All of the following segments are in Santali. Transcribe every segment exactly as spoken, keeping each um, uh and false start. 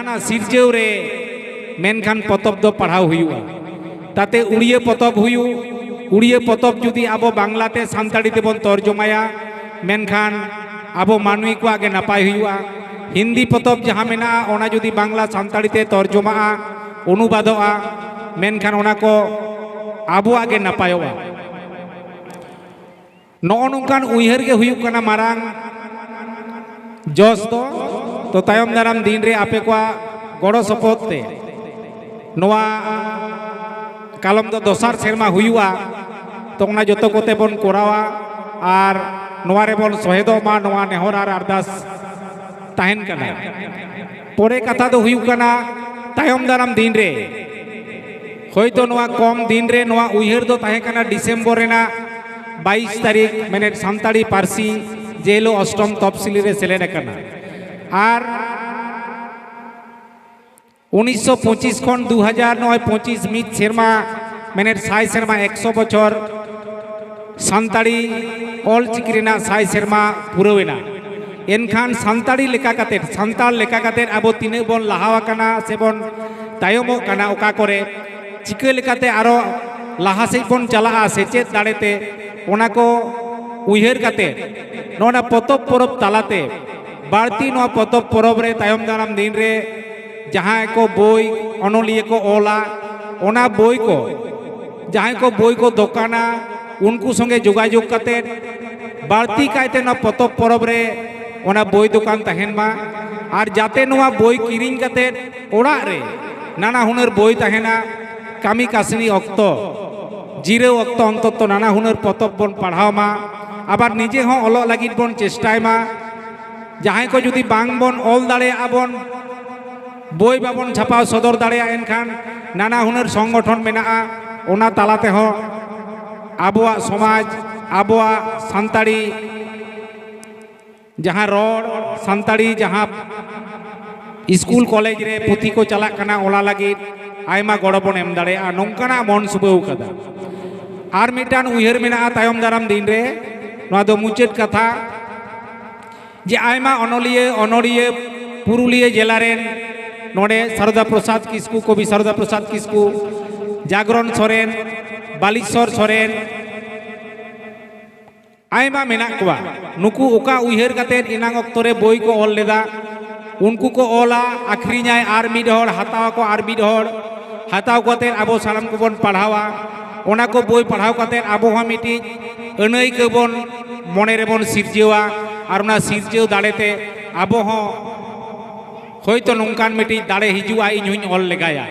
ᱚᱱᱟ ᱥᱤᱨᱡᱟᱹᱣ ᱨᱮ ᱢᱮᱱᱠᱷᱟᱱ ᱯᱚᱛᱚᱵ ᱫᱚ ᱯᱟᱲᱦᱟᱣ ᱦᱩᱭᱩᱜᱼᱟ᱾ ᱛᱟᱛᱮ ᱩᱲᱤᱭᱟᱹ ᱯᱚᱛᱚᱵ ᱦᱩᱭᱩᱜ, ᱩᱲᱤᱭᱟᱹ ᱯᱚᱛᱚᱵ ᱡᱩᱫᱤ ᱟᱵᱚ ᱵᱟᱝᱞᱟ ᱛᱮ ᱥᱟᱱᱛᱟᱲᱤ ᱛᱮᱵᱚᱱ ᱛᱚᱨᱡᱚᱢᱟᱭᱟ, ᱢᱮᱱᱠᱷᱟᱱ ᱟᱵᱚ ᱢᱟᱹᱱᱢᱤ ᱠᱚᱣᱟᱜ ᱜᱮ ᱱᱟᱯᱟᱭ ᱦᱩᱭᱩᱜᱼᱟ᱾ ᱦᱤᱱᱫᱤ ᱯᱚᱛᱚᱵ ᱡᱟᱦᱟᱸ ᱢᱮᱱᱟᱜᱼᱟ, ᱚᱱᱟ ᱡᱩᱫᱤ ᱵᱟᱝᱞᱟ ᱥᱟᱱᱛᱟᱲᱤ ᱛᱮ ᱛᱚᱨᱡᱚᱢᱟᱜᱼᱟ, ᱚᱱᱩᱵᱟᱫᱚᱜᱼᱟ, ᱢᱮᱱᱠᱷᱟᱱ ᱚᱱᱟ ᱠᱚ ᱟᱵᱚᱣᱟᱜ ᱜᱮ ᱱᱟᱯᱟᱭᱚᱜᱼᱟ᱾ ᱱᱚᱜᱼᱚ ᱱᱚᱝᱠᱟᱱ ᱩᱭᱦᱟᱹᱨ ᱜᱮ ᱦᱩᱭᱩᱜ ᱠᱟᱱᱟ ᱢᱟᱨᱟᱝ ᱡᱚᱥ ᱫᱚ᱾ ᱛᱚ, ᱛᱟᱭᱚᱢ ᱫᱟᱨᱟᱢ ᱫᱤᱱ ᱨᱮ ᱟᱯᱮ ᱠᱚᱣᱟᱜ ᱜᱚᱲᱚ ᱥᱚᱯᱚᱦᱚᱫ ᱛᱮ ᱱᱚᱣᱟ ᱠᱟᱞᱚᱢ ᱫᱚ ᱫᱚᱥᱟᱨ ᱥᱮᱨᱢᱟ ᱦᱩᱭᱩᱜᱼᱟ᱾ ᱛᱚ, ᱚᱱᱟ ᱡᱚᱛᱚ ᱠᱚᱛᱮ ᱵᱚᱱ ᱠᱚᱨᱟᱣᱟ ᱟᱨ ᱱᱚᱣᱟ ᱨᱮᱵᱚᱱ ᱥᱚᱦᱮᱫᱚᱜ ᱢᱟ, ᱱᱚᱣᱟ ᱱᱮᱦᱚᱨ ᱟᱨ ᱟᱨᱫᱟᱥ ᱛᱟᱦᱮᱱ ᱠᱟᱱᱟ᱾ ᱯᱚᱨᱮ ᱠᱟᱛᱷᱟ ᱫᱚ ᱦᱩᱭᱩᱜ ᱠᱟᱱᱟ, ᱛᱟᱭᱚᱢ ᱫᱟᱨᱟᱢ ᱫᱤᱱ ᱨᱮ ᱦᱳᱭᱛᱳ ᱱᱚᱣᱟ ᱠᱚᱢ ᱫᱤᱱ ᱨᱮ ᱱᱚᱣᱟ ᱩᱭᱦᱟᱹᱨ ᱫᱚ ᱛᱟᱦᱮᱸ ᱠᱟᱱᱟ ᱰᱤᱥᱮᱢᱵᱚᱨ ᱨᱮᱱᱟᱜ ᱵᱟᱭᱤᱥ ᱛᱟᱹᱨᱤᱠᱷ, ᱢᱮᱱᱮᱫ ᱥᱟᱱᱛᱟᱲᱤ ᱯᱟᱹᱨᱥᱤ ᱡᱮ ᱦᱤᱞᱳᱜ ᱚᱥᱴᱚᱢ ᱛᱚᱯᱥᱤᱞᱤ ᱨᱮ ᱥᱮᱞᱮᱫ ᱟᱠᱟᱱᱟ᱾ ᱟᱨ ᱩᱱᱤᱥᱥᱚ ᱯᱚᱸᱪᱤᱥ ᱠᱷᱚᱱ ᱫᱩ ᱦᱟᱡᱟᱨ, ᱱᱚᱜᱼᱚᱭ ᱯᱚᱸᱪᱤᱥ ᱢᱤᱫ ᱥᱮᱨᱢᱟ, ᱢᱮᱱᱮᱫ ᱥᱟᱭ ᱥᱮᱨᱢᱟ, ᱮᱠᱥᱚ ᱵᱚᱪᱷᱚᱨ ᱥᱟᱱᱛᱟᱲᱤ ᱚᱞ ᱪᱤᱠᱤ ᱨᱮᱱᱟᱜ ᱥᱟᱭ ᱥᱮᱨᱢᱟ ᱯᱩᱨᱟᱹᱣ ᱮᱱᱟ᱾ ᱮᱱᱠᱷᱟᱱ ᱥᱟᱱᱛᱟᱲᱤ ᱞᱮᱠᱟ ᱠᱟᱛᱮᱫ, ᱥᱟᱱᱛᱟᱲ ᱞᱮᱠᱟ ᱠᱟᱛᱮᱫ ᱟᱵᱚ ᱛᱤᱱᱟᱹᱜ ᱵᱚᱱ ᱞᱟᱦᱟᱣ ᱟᱠᱟᱱᱟ ᱥᱮᱵᱚᱱ ᱛᱟᱭᱚᱢᱚᱜ ᱠᱟᱱᱟ, ᱚᱠᱟ ᱠᱚᱨᱮ ᱪᱤᱠᱟᱹ ᱞᱮᱠᱟᱛᱮ ᱟᱨᱚ ᱞᱟᱦᱟ ᱥᱮᱫ ᱵᱚᱱ ᱪᱟᱞᱟᱜᱼᱟ ᱥᱮᱪᱮᱫ ᱫᱟᱲᱮᱛᱮ, ᱚᱱᱟ ᱠᱚ ᱩᱭᱦᱟᱹᱨ ᱠᱟᱛᱮ ᱱᱚᱣᱟ ᱯᱚᱛᱚᱵ ᱯᱚᱨᱚᱵᱽ ᱛᱟᱞᱟᱛᱮ ᱵᱟᱹᱲᱛᱤ ᱱᱚᱣᱟ ᱯᱚᱛᱚᱵ ᱯᱚᱨᱚᱵᱽ ᱨᱮ ᱛᱟᱭᱚᱢ ᱫᱟᱨᱟᱢ ᱫᱤᱱ ᱨᱮ ᱡᱟᱦᱟᱸᱭ ᱠᱚ ᱵᱳᱭ ᱚᱱᱚᱞᱤᱭᱟᱹ ᱠᱚ ᱚᱞᱟ, ᱚᱱᱟ ᱵᱳᱭ ᱠᱚ ᱡᱟᱦᱟᱸᱭ ᱠᱚ ᱵᱳᱭ ᱠᱚ ᱫᱚᱠᱟᱱᱟ, ᱩᱱᱠᱩ ᱥᱚᱸᱜᱮ ᱡᱳᱜᱟᱡᱳᱜᱽ ᱠᱟᱛᱮ ᱵᱟᱹᱲᱛᱤ ᱠᱟᱭᱛᱮ ᱱᱚᱣᱟ ᱯᱚᱛᱚᱵ ᱯᱚᱨᱚᱵᱽ ᱨᱮ ᱚᱱᱟ ᱵᱳᱭ ᱫᱚᱠᱟᱱ ᱛᱟᱦᱮᱱ ᱢᱟ᱾ ᱟᱨ ᱡᱟᱛᱮ ᱱᱚᱣᱟ ᱵᱳᱭ ᱠᱤᱨᱤᱧ ᱠᱟᱛᱮ ᱚᱲᱟᱜ ᱨᱮ ᱱᱟᱱᱟ ᱦᱩᱱᱟᱹᱨ ᱵᱳᱭ ᱛᱟᱦᱮᱱᱟ, ᱠᱟᱹᱢᱤ ᱠᱟᱹᱥᱱᱤ ᱚᱠᱛᱚ, ᱡᱤᱨᱟᱹᱣ ᱚᱠᱛᱚ ᱚᱱᱛᱚᱛᱚ ᱱᱟᱱᱟ ᱦᱩᱱᱟᱹᱨ ᱯᱚᱛᱚᱵ ᱵᱚᱱ ᱯᱟᱲᱦᱟᱣ ᱢᱟ᱾ ᱟᱵᱟᱨ ᱱᱤᱡᱮ ᱦᱚᱸ ᱚᱞᱚᱜ ᱞᱟᱹᱜᱤᱫ ᱵᱚᱱ ᱪᱮᱥᱴᱟᱭ ᱢᱟ᱾ ᱡᱟᱦᱟᱸᱭ ᱠᱚ ᱡᱩᱫᱤ ᱵᱟᱝ ᱵᱚᱱ ᱚᱞ ᱫᱟᱲᱮᱭᱟᱜᱼᱟ ᱵᱚᱱ, ᱵᱳᱭ ᱵᱟᱵᱚᱱ ᱪᱷᱟᱯᱟᱣ ᱥᱚᱫᱚᱨ ᱫᱟᱲᱮᱭᱟᱜᱼᱟ, ᱮᱱᱠᱷᱟᱱ ᱱᱟᱱᱟ ᱦᱩᱱᱟᱹᱨ ᱥᱚᱝᱜᱚᱴᱷᱚᱱ ᱢᱮᱱᱟᱜᱼᱟ, ᱚᱱᱟ ᱛᱟᱞᱟ ᱛᱮᱦᱚᱸ ᱟᱵᱚᱣᱟᱜ ᱥᱚᱢᱟᱡᱽ, ᱟᱵᱚᱣᱟᱜ ᱥᱟᱱᱛᱟᱲᱤ ᱡᱟᱦᱟᱸ ᱨᱚᱲ, ᱥᱟᱱᱛᱟᱲᱤ ᱡᱟᱦᱟᱸ ᱥᱠᱩᱞ ᱠᱚᱞᱮᱡᱽ ᱨᱮ ᱯᱩᱛᱷᱤ ᱠᱚ ᱪᱟᱞᱟᱜ ᱠᱟᱱᱟ, ᱚᱱᱟ ᱞᱟᱹᱜᱤᱫ ᱟᱭᱢᱟ ᱜᱚᱲᱚ ᱵᱚᱱ ᱮᱢ ᱫᱟᱲᱮᱭᱟᱜᱼᱟ, ᱱᱚᱝᱠᱟᱱᱟᱜ ᱢᱚᱱ ᱥᱩᱵᱟᱹᱣ ᱠᱟᱫᱟ᱾ ᱟᱨ ᱢᱤᱫᱴᱟᱝ ᱩᱭᱦᱟᱹᱨ ᱢᱮᱱᱟᱜᱼᱟ ᱛᱟᱭᱚᱢ ᱫᱟᱨᱟᱢ ᱫᱤᱱ ᱨᱮ, ᱱᱚᱣᱟ ᱫᱚ ᱢᱩᱪᱟᱹᱫ ᱠᱟᱛᱷᱟ, ᱡᱮ ᱟᱭᱢᱟ ᱚᱱᱚᱞᱤᱭᱟᱹ, ᱚᱱᱚᱲᱤᱭᱟᱹ, ᱯᱩᱨᱩᱞᱤᱭᱟᱹ ᱡᱮᱞᱟ ᱨᱮᱱ ᱱᱚᱰᱮ ᱥᱟᱨᱚᱫᱟ ᱯᱨᱚᱥᱟᱫᱽ ᱠᱤᱥᱠᱩ, ᱠᱚᱵᱤ ᱥᱟᱨᱚᱫᱟ ᱯᱨᱚᱥᱟᱫᱽ ᱠᱤᱥᱠᱩ, ᱡᱟᱜᱽᱨᱚᱱ ᱥᱚᱨᱮᱱ, ᱵᱟᱞᱤᱥᱚᱨ ᱥᱚᱨᱮᱱ, ᱟᱭᱢᱟ ᱢᱮᱱᱟᱜ ᱠᱚᱣᱟ᱾ ᱱᱩᱠᱩ ᱚᱠᱟ ᱩᱭᱦᱟᱹᱨ ᱠᱟᱛᱮᱫ ᱮᱱᱟᱝ ᱚᱠᱛᱚ ᱨᱮ ᱵᱳᱭ ᱠᱚ ᱚᱞ ᱞᱮᱫᱟ, ᱩᱱᱠᱩ ᱠᱚ ᱚᱞᱟ, ᱟᱠᱷᱨᱤᱧᱟᱭ ᱟᱨ ᱢᱤᱫ ᱦᱚᱲ, ᱦᱟᱛᱟᱣ ᱟᱠᱚ ᱟᱨ ᱢᱤᱫ ᱦᱚᱲ, ᱦᱟᱛᱟᱣ ᱠᱟᱛᱮᱫ ᱟᱵᱚ ᱥᱟᱱᱟᱢ ᱠᱚᱵᱚᱱ ᱯᱟᱲᱦᱟᱣᱟ᱾ ᱚᱱᱟ ᱠᱚ ᱵᱳᱭ ᱯᱟᱲᱦᱟᱣ ᱠᱟᱛᱮᱫ ᱟᱵᱚ ᱦᱚᱸ ᱢᱤᱫᱴᱤᱡ ᱟᱹᱱᱟᱹᱭᱠᱟᱹ ᱵᱚᱱ ᱢᱚᱱᱮ ᱨᱮᱵᱚᱱ ᱥᱤᱨᱡᱟᱹᱣᱟ, ᱟᱨ ᱚᱱᱟ ᱥᱤᱨᱡᱟᱹᱣ ᱫᱟᱲᱮᱛᱮ ᱟᱵᱚ ᱦᱚᱸ ᱦᱳᱭᱛᱳ ᱱᱚᱝᱠᱟᱱ ᱢᱤᱫᱴᱤᱡ ᱫᱟᱲᱮ ᱦᱤᱡᱩᱜᱼᱟ, ᱤᱧ ᱦᱚᱸᱧ ᱚᱞ ᱞᱮᱜᱟᱭᱟ᱾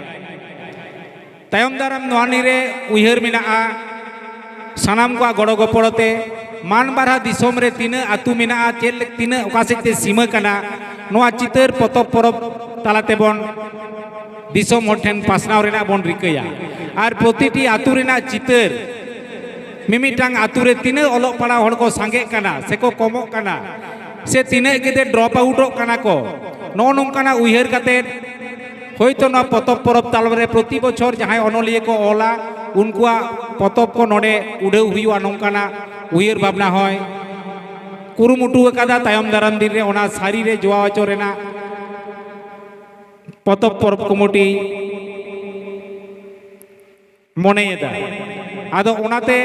ᱛᱟᱭᱚᱢ ᱫᱟᱨᱟᱢ ᱱᱚᱣᱟ ᱱᱤᱭᱮ ᱩᱭᱦᱟᱹᱨ ᱢᱮᱱᱟᱜᱼᱟ, ᱥᱟᱱᱟᱢ ᱠᱚᱣᱟᱜ ᱜᱚᱲᱚ ᱜᱚᱯᱚᱲᱚ ᱛᱮ ᱢᱟᱱ ᱵᱟᱨᱦᱟ ᱫᱤᱥᱚᱢ ᱨᱮ ᱛᱤᱱᱟᱹᱜ ᱟᱹᱛᱩ ᱢᱮᱱᱟᱜᱼᱟ, ᱪᱮᱫ ᱞᱮ-, ᱛᱤᱱᱟᱹᱜ ᱚᱠᱟ ᱥᱮᱫ ᱛᱮ ᱥᱤᱢᱟᱹ ᱠᱟᱱᱟ, ᱱᱚᱣᱟ ᱪᱤᱛᱟᱹᱨ ᱯᱚᱛᱚᱵ ᱯᱚᱨᱚᱵ ᱛᱟᱞᱟ ᱛᱮᱵᱚᱱ ᱫᱤᱥᱚᱢ ᱦᱚᱲ ᱴᱷᱮᱱ ᱯᱟᱥᱱᱟᱣ ᱨᱮᱱᱟᱜ ᱵᱚᱱ ᱨᱤᱠᱟᱹᱭᱟ᱾ ᱟᱨ ᱯᱨᱚᱛᱤᱴᱤ ᱟᱹᱛᱩ ᱨᱮᱱᱟᱜ ᱪᱤᱛᱟᱹᱨ, ᱢᱤᱢᱤᱫᱴᱟᱝ ᱟᱹᱛᱩ ᱨᱮ ᱛᱤᱱᱟᱹᱜ ᱚᱞᱚᱜ ᱯᱟᱲᱦᱟᱣ ᱦᱚᱲ ᱠᱚ ᱥᱟᱸᱜᱮᱜ ᱠᱟᱱᱟ ᱥᱮᱠᱚ ᱠᱚᱢᱚᱜ ᱠᱟᱱᱟ, ᱥᱮ ᱛᱤᱱᱟᱹᱜ ᱜᱤᱫᱟᱹᱨ drop outᱚᱜ ᱠᱟᱱᱟ ᱠᱚ, ᱱᱚᱜᱼᱚ ᱱᱚᱝᱠᱟᱱᱟᱜ ᱩᱭᱦᱟᱹᱨ ᱠᱟᱛᱮᱫ ᱦᱳᱭᱛᱳ ᱱᱚᱣᱟ ᱯᱚᱛᱚᱵ ᱯᱚᱨᱚᱵᱽ ᱛᱟᱞᱟᱨᱮ ᱯᱨᱚᱛᱤ ᱵᱚᱪᱷᱚᱨ ᱡᱟᱦᱟᱸᱭ ᱚᱱᱚᱞᱤᱭᱟᱹ ᱠᱚ ᱚᱞᱟ, ᱩᱱᱠᱩᱣᱟᱜ ᱯᱚᱛᱚᱵ ᱠᱚ ᱱᱚᱰᱮ ᱩᱰᱷᱟᱹᱣ ᱦᱩᱭᱩᱜᱼᱟ, ᱱᱚᱝᱠᱟᱱᱟᱜ ᱩᱭᱦᱟᱹᱨ ᱵᱷᱟᱵᱽᱱᱟ ᱦᱚᱸᱭ ᱠᱩᱨᱩᱢᱩᱴᱩ ᱟᱠᱟᱫᱟ᱾ ᱛᱟᱭᱚᱢ ᱫᱟᱨᱟᱢ ᱫᱤᱱ ᱨᱮ ᱚᱱᱟ ᱥᱟᱹᱨᱤ ᱨᱮ ᱡᱚᱣᱟ ᱦᱚᱪᱚ ᱨᱮᱱᱟᱜ ᱯᱚᱛᱚᱵ ᱯᱚᱨᱚᱵᱽ ᱠᱚᱢᱤᱴᱤ ᱢᱚᱱᱮᱭᱮᱫᱟ᱾ ᱟᱫᱚ ᱚᱱᱟᱛᱮ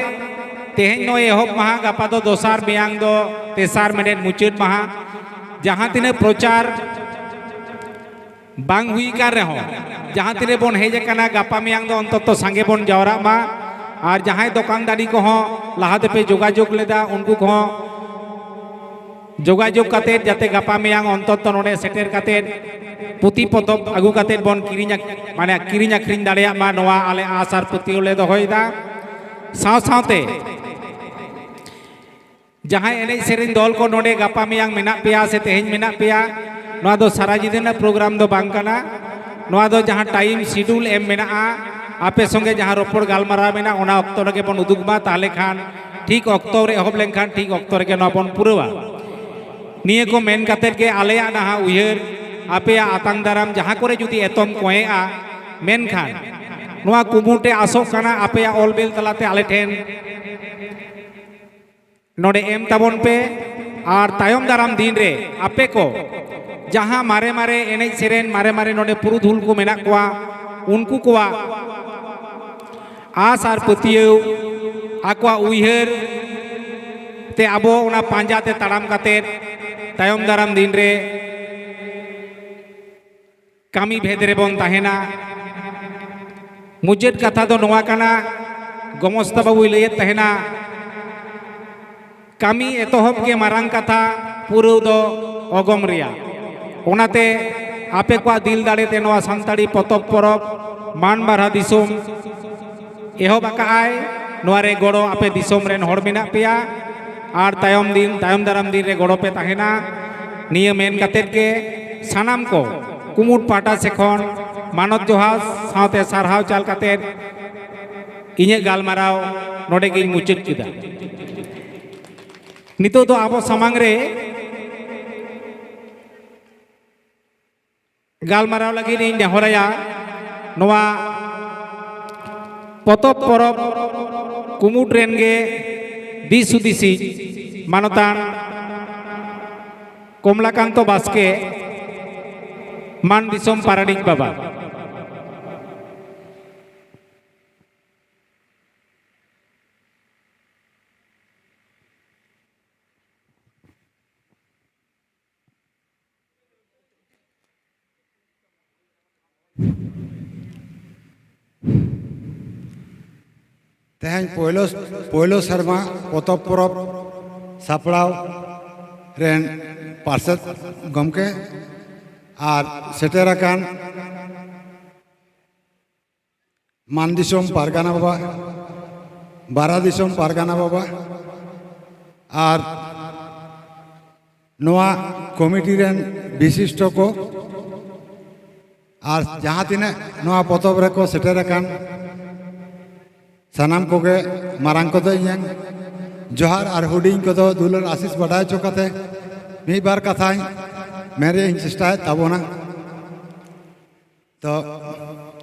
ᱛᱮᱦᱮᱧ ᱱᱚᱜᱼᱚᱭ ᱮᱦᱚᱵ ᱢᱟᱦᱟ, ᱜᱟᱯᱟ ᱫᱚ ᱫᱚᱥᱟᱨ, ᱢᱮᱭᱟᱝ ᱫᱚ ᱛᱮᱥᱟᱨ, ᱢᱮᱱᱮᱫ ᱢᱩᱪᱟᱹᱫ ᱢᱟᱦᱟ᱾ ᱡᱟᱦᱟᱸ ᱛᱤᱱᱟᱹᱜ ᱯᱨᱚᱪᱟᱨ ᱵᱟᱝ ᱦᱩᱭ ᱟᱠᱟᱱ ᱨᱮᱦᱚᱸ, ᱡᱟᱦᱟᱸ ᱛᱤᱱᱟᱹᱜ ᱵᱚᱱ ᱦᱮᱡ ᱟᱠᱟᱱᱟ, ᱜᱟᱯᱟ ᱢᱮᱭᱟᱝ ᱫᱚ ᱚᱱᱛᱚᱛᱚ ᱥᱟᱸᱜᱮ ᱵᱚᱱ ᱡᱟᱣᱨᱟᱜ ᱢᱟ᱾ ᱟᱨ ᱡᱟᱦᱟᱸᱭ ᱫᱚᱠᱟᱱ ᱫᱟᱹᱱᱤ ᱠᱚᱦᱚᱸ ᱞᱟᱦᱟ ᱛᱮᱯᱮ ᱡᱳᱜᱟᱡᱳᱜᱽ ᱞᱮᱫᱟ, ᱩᱱᱠᱩ ᱠᱚᱦᱚᱸ ᱡᱳᱜᱟᱡᱳᱜᱽ ᱠᱟᱛᱮᱫ ᱡᱟᱛᱮ ᱜᱟᱯᱟ ᱢᱮᱭᱟᱝ ᱚᱱᱛᱚᱛᱚ ᱱᱚᱰᱮ ᱥᱮᱴᱮᱨ ᱠᱟᱛᱮᱫ ᱯᱩᱛᱷᱤ ᱯᱚᱛᱚᱵ ᱟᱹᱜᱩ ᱠᱟᱛᱮᱫ ᱵᱚᱱ ᱠᱤᱨᱤᱧ ᱟᱠ-, ᱢᱟᱱᱮ ᱠᱤᱨᱤᱧ ᱟᱠᱷᱨᱤᱧ ᱫᱟᱲᱮᱭᱟᱜ ᱢᱟ, ᱱᱚᱣᱟ ᱟᱞᱮ ᱟᱥ ᱟᱨ ᱯᱟᱹᱛᱭᱟᱹᱣ ᱞᱮ ᱫᱚᱦᱚᱭᱮᱫᱟ᱾ ᱥᱟᱶ ᱥᱟᱶᱛᱮ ᱡᱟᱦᱟᱸᱭ ᱮᱱᱮᱡ ᱥᱮᱨᱮᱧ ᱫᱚᱞ ᱠᱚ ᱱᱚᱰᱮ ᱜᱟᱯᱟ ᱢᱮᱭᱟᱝ ᱢᱮᱱᱟᱜ ᱯᱮᱭᱟ ᱥᱮ ᱛᱮᱦᱮᱧ ᱢᱮᱱᱟᱜ ᱯᱮᱭᱟ, ᱱᱚᱣᱟ ᱫᱚ ᱥᱟᱨᱟ ᱧᱤᱫᱟᱹ ᱨᱮᱱᱟᱜ ᱯᱨᱳᱜᱨᱟᱢ ᱫᱚ ᱵᱟᱝ ᱠᱟᱱᱟ᱾ ᱱᱚᱣᱟ ᱫᱚ ᱡᱟᱦᱟᱸ time schedule ᱮᱢ ᱢᱮᱱᱟᱜᱼᱟ, ᱟᱯᱮ ᱥᱚᱸᱜᱮ ᱡᱟᱦᱟᱸ ᱨᱚᱯᱚᱲ ᱜᱟᱞᱢᱟᱨᱟᱣ ᱢᱮᱱᱟᱜᱼᱟ, ᱚᱱᱟ ᱚᱠᱛᱚ ᱨᱮᱜᱮ ᱵᱚᱱ ᱩᱫᱩᱜ ᱢᱟ᱾ ᱛᱟᱦᱚᱞᱮ ᱠᱷᱟᱱ ᱴᱷᱤᱠ ᱚᱠᱛᱚ ᱨᱮ ᱮᱦᱚᱵ ᱞᱮᱱᱠᱷᱟᱱ ᱴᱷᱤᱠ ᱚᱠᱛᱚ ᱨᱮᱜᱮ ᱱᱚᱣᱟ ᱵᱚᱱ ᱯᱩᱨᱟᱹᱣᱟ᱾ ᱱᱤᱭᱟᱹ ᱠᱚ ᱢᱮᱱ ᱠᱟᱛᱮᱫ ᱜᱮ ᱟᱞᱮᱭᱟᱜ ᱱᱟᱦᱟᱜ ᱩᱭᱦᱟᱹᱨ, ᱟᱯᱮᱭᱟᱜ ᱟᱛᱟᱝ ᱫᱟᱨᱟᱢ ᱡᱟᱦᱟᱸ ᱠᱚᱨᱮ ᱡᱩᱫᱤ ᱮᱛᱚᱢ ᱠᱚᱸᱭᱮᱜᱼᱟ, ᱢᱮᱱᱠᱷᱟᱱ ᱱᱚᱣᱟ ᱠᱩᱢᱩᱴ ᱮ ᱟᱥᱚᱜ ᱠᱟᱱᱟ ᱟᱯᱮᱭᱟᱜ ᱚᱞ ᱵᱮᱞ ᱛᱟᱞᱟᱛᱮ ᱟᱞᱮ ᱴᱷᱮᱱ ᱱᱚᱰᱮ ᱮᱢ ᱛᱟᱵᱚᱱ ᱯᱮ᱾ ᱟᱨ ᱛᱟᱭᱚᱢ ᱫᱟᱨᱟᱢ ᱫᱤᱱ ᱨᱮ ᱟᱯᱮ ᱠᱚ ᱡᱟᱦᱟᱸ ᱢᱟᱨᱮ ᱢᱟᱨᱮ ᱮᱱᱮᱡ ᱥᱮᱨᱮᱧ, ᱢᱟᱨᱮ ᱢᱟᱨᱮ ᱱᱚᱰᱮ ᱯᱩᱨᱩᱫᱷᱩᱞ ᱠᱚ ᱢᱮᱱᱟᱜ ᱠᱚᱣᱟ, ᱩᱱᱠᱩ ᱠᱚᱣᱟᱜ ᱟᱥ ᱟᱨ ᱯᱟᱹᱛᱭᱟᱹᱣ, ᱟᱠᱚᱣᱟᱜ ᱩᱭᱦᱟᱹᱨ ᱛᱮ ᱟᱵᱚ ᱚᱱᱟ ᱯᱟᱸᱡᱟ ᱛᱮ ᱛᱟᱲᱟᱢ ᱠᱟᱛᱮ ᱛᱟᱭᱚᱢ ᱫᱟᱨᱟᱢ ᱫᱤᱱ ᱨᱮ ᱠᱟᱹᱢᱤ ᱵᱷᱮᱫ ᱨᱮᱵᱚᱱ ᱛᱟᱦᱮᱱᱟ᱾ ᱢᱩᱪᱟᱹᱫ ᱠᱟᱛᱷᱟ ᱫᱚ ᱱᱚᱣᱟ ᱠᱟᱱᱟ, ᱜᱚᱢᱚᱥᱛᱟ ᱵᱟᱵᱩᱭ ᱞᱟᱹᱭᱮᱫ ᱛᱟᱦᱮᱱᱟ, ᱠᱟᱹᱢᱤ ᱮᱛᱚᱦᱚᱵ ᱜᱮ ᱢᱟᱨᱟᱝ ᱠᱟᱛᱷᱟ, ᱯᱩᱨᱟᱹᱣ ᱫᱚ ᱚᱜᱚᱢ ᱨᱮᱭᱟᱜ᱾ ᱚᱱᱟᱛᱮ ᱟᱯᱮ ᱠᱚᱣᱟᱜ ᱫᱤᱞ ᱫᱟᱲᱮ ᱛᱮ ᱱᱚᱣᱟ ᱥᱟᱱᱛᱟᱲᱤ ᱯᱚᱛᱚᱵ ᱯᱚᱨᱚᱵᱽ ᱢᱟᱱ ᱵᱟᱨᱦᱟ ᱫᱤᱥᱚᱢ ᱮᱦᱚᱵ ᱟᱠᱟᱫᱼᱟᱭ᱾ ᱱᱚᱣᱟ ᱨᱮ ᱜᱚᱲᱚ ᱟᱯᱮ ᱫᱤᱥᱚᱢ ᱨᱮᱱ ᱦᱚᱲ ᱢᱮᱱᱟᱜ ᱯᱮᱭᱟ ᱟᱨ ᱛᱟᱭᱚᱢ ᱫᱤᱱ, ᱛᱟᱭᱚᱢ ᱫᱟᱨᱟᱢ ᱫᱤᱱ ᱨᱮ ᱜᱚᱲᱚ ᱯᱮ ᱛᱟᱦᱮᱱᱟ᱾ ᱱᱤᱭᱟᱹ ᱢᱮᱱ ᱠᱟᱛᱮᱫ ᱜᱮ ᱥᱟᱱᱟᱢ ᱠᱚ ᱠᱩᱢᱩᱴ ᱯᱟᱦᱴᱟ ᱥᱮᱫ ᱠᱷᱚᱱ ᱢᱟᱱᱚᱛ ᱡᱚᱦᱟᱨ ᱥᱟᱶᱛᱮ ᱥᱟᱨᱦᱟᱣ ᱪᱟᱞ ᱠᱟᱛᱮᱫ ᱤᱧᱟᱹᱜ ᱜᱟᱞᱢᱟᱨᱟᱣ ᱱᱚᱰᱮ ᱜᱤᱧ ᱢᱩᱪᱟᱹᱫ ᱠᱮᱫᱟ᱾ ᱱᱤᱛᱚᱜ ᱫᱚ ᱟᱵᱚ ᱥᱟᱢᱟᱝ ᱨᱮ ᱜᱟᱞᱢᱟᱨᱟᱣ ᱞᱟᱹᱜᱤᱫ ᱤᱧ ᱱᱮᱦᱚᱨᱟᱭᱟ ᱱᱚᱣᱟ ᱯᱚᱛᱚᱵ ᱯᱚᱨᱚᱵᱽ ᱠᱩᱢᱩᱴ ᱨᱮᱱ ᱜᱮ ᱫᱤᱥ ᱦᱩᱫᱤᱥᱤᱡ ᱢᱟᱱᱚᱛᱟᱱ ᱠᱚᱢᱞᱟᱠᱟᱱᱛᱚ ᱵᱟᱥᱠᱮ, ᱢᱟᱱ ᱫᱤᱥᱚᱢ ᱯᱟᱨᱟᱱᱤᱠ ᱵᱟᱵᱟ᱾ ᱛᱮᱦᱮᱧ ᱯᱳᱭᱞᱳ, ᱯᱳᱭᱞᱳ ᱥᱮᱨᱢᱟ ᱯᱚᱛᱚᱵ ᱯᱚᱨᱚᱵᱽ ᱥᱟᱯᱲᱟᱣ ᱨᱮᱱ ᱯᱟᱨᱥᱮᱛ ᱜᱚᱢᱠᱮ ᱟᱨ ᱥᱮᱴᱮᱨ ᱟᱠᱟᱱ ᱢᱟᱱ ᱫᱤᱥᱚᱢ ᱯᱟᱨᱜᱟᱱᱟ ᱵᱟᱵᱟ, ᱵᱟᱨᱟ ᱫᱤᱥᱚᱢ ᱯᱟᱨᱜᱟᱱᱟ ᱵᱟᱵᱟ, ᱟᱨ ᱱᱚᱣᱟ ᱠᱚᱢᱤᱴᱤ ᱨᱮᱱ ᱵᱤᱥᱤᱥᱴᱚ ᱠᱚ, ᱟᱨ ᱡᱟᱦᱟᱸ ᱛᱤᱱᱟᱹᱜ ᱱᱚᱣᱟ ᱯᱚᱛᱚᱵ ᱨᱮᱠᱚ ᱥᱮᱴᱮᱨ ᱟᱠᱟᱱ ᱥᱟᱱᱟᱢ ᱠᱚᱜᱮ, ᱢᱟᱨᱟᱝ ᱠᱚᱫᱚ ᱤᱧᱟᱹᱝ ᱡᱚᱦᱟᱨ ᱟᱨ ᱦᱩᱰᱤᱧ ᱠᱚᱫᱚ ᱫᱩᱞᱟᱹᱲ ᱟᱥᱤᱥ ᱵᱟᱰᱟᱭ ᱦᱚᱪᱚ ᱠᱟᱛᱮ ᱢᱤᱫ ᱵᱟᱨ ᱠᱟᱛᱷᱟᱧ ᱢᱮᱱ ᱨᱮᱭᱟᱜ ᱤᱧ ᱪᱮᱥᱴᱟᱭᱮᱫ ᱛᱟᱵᱚᱱᱟ᱾ ᱛᱚ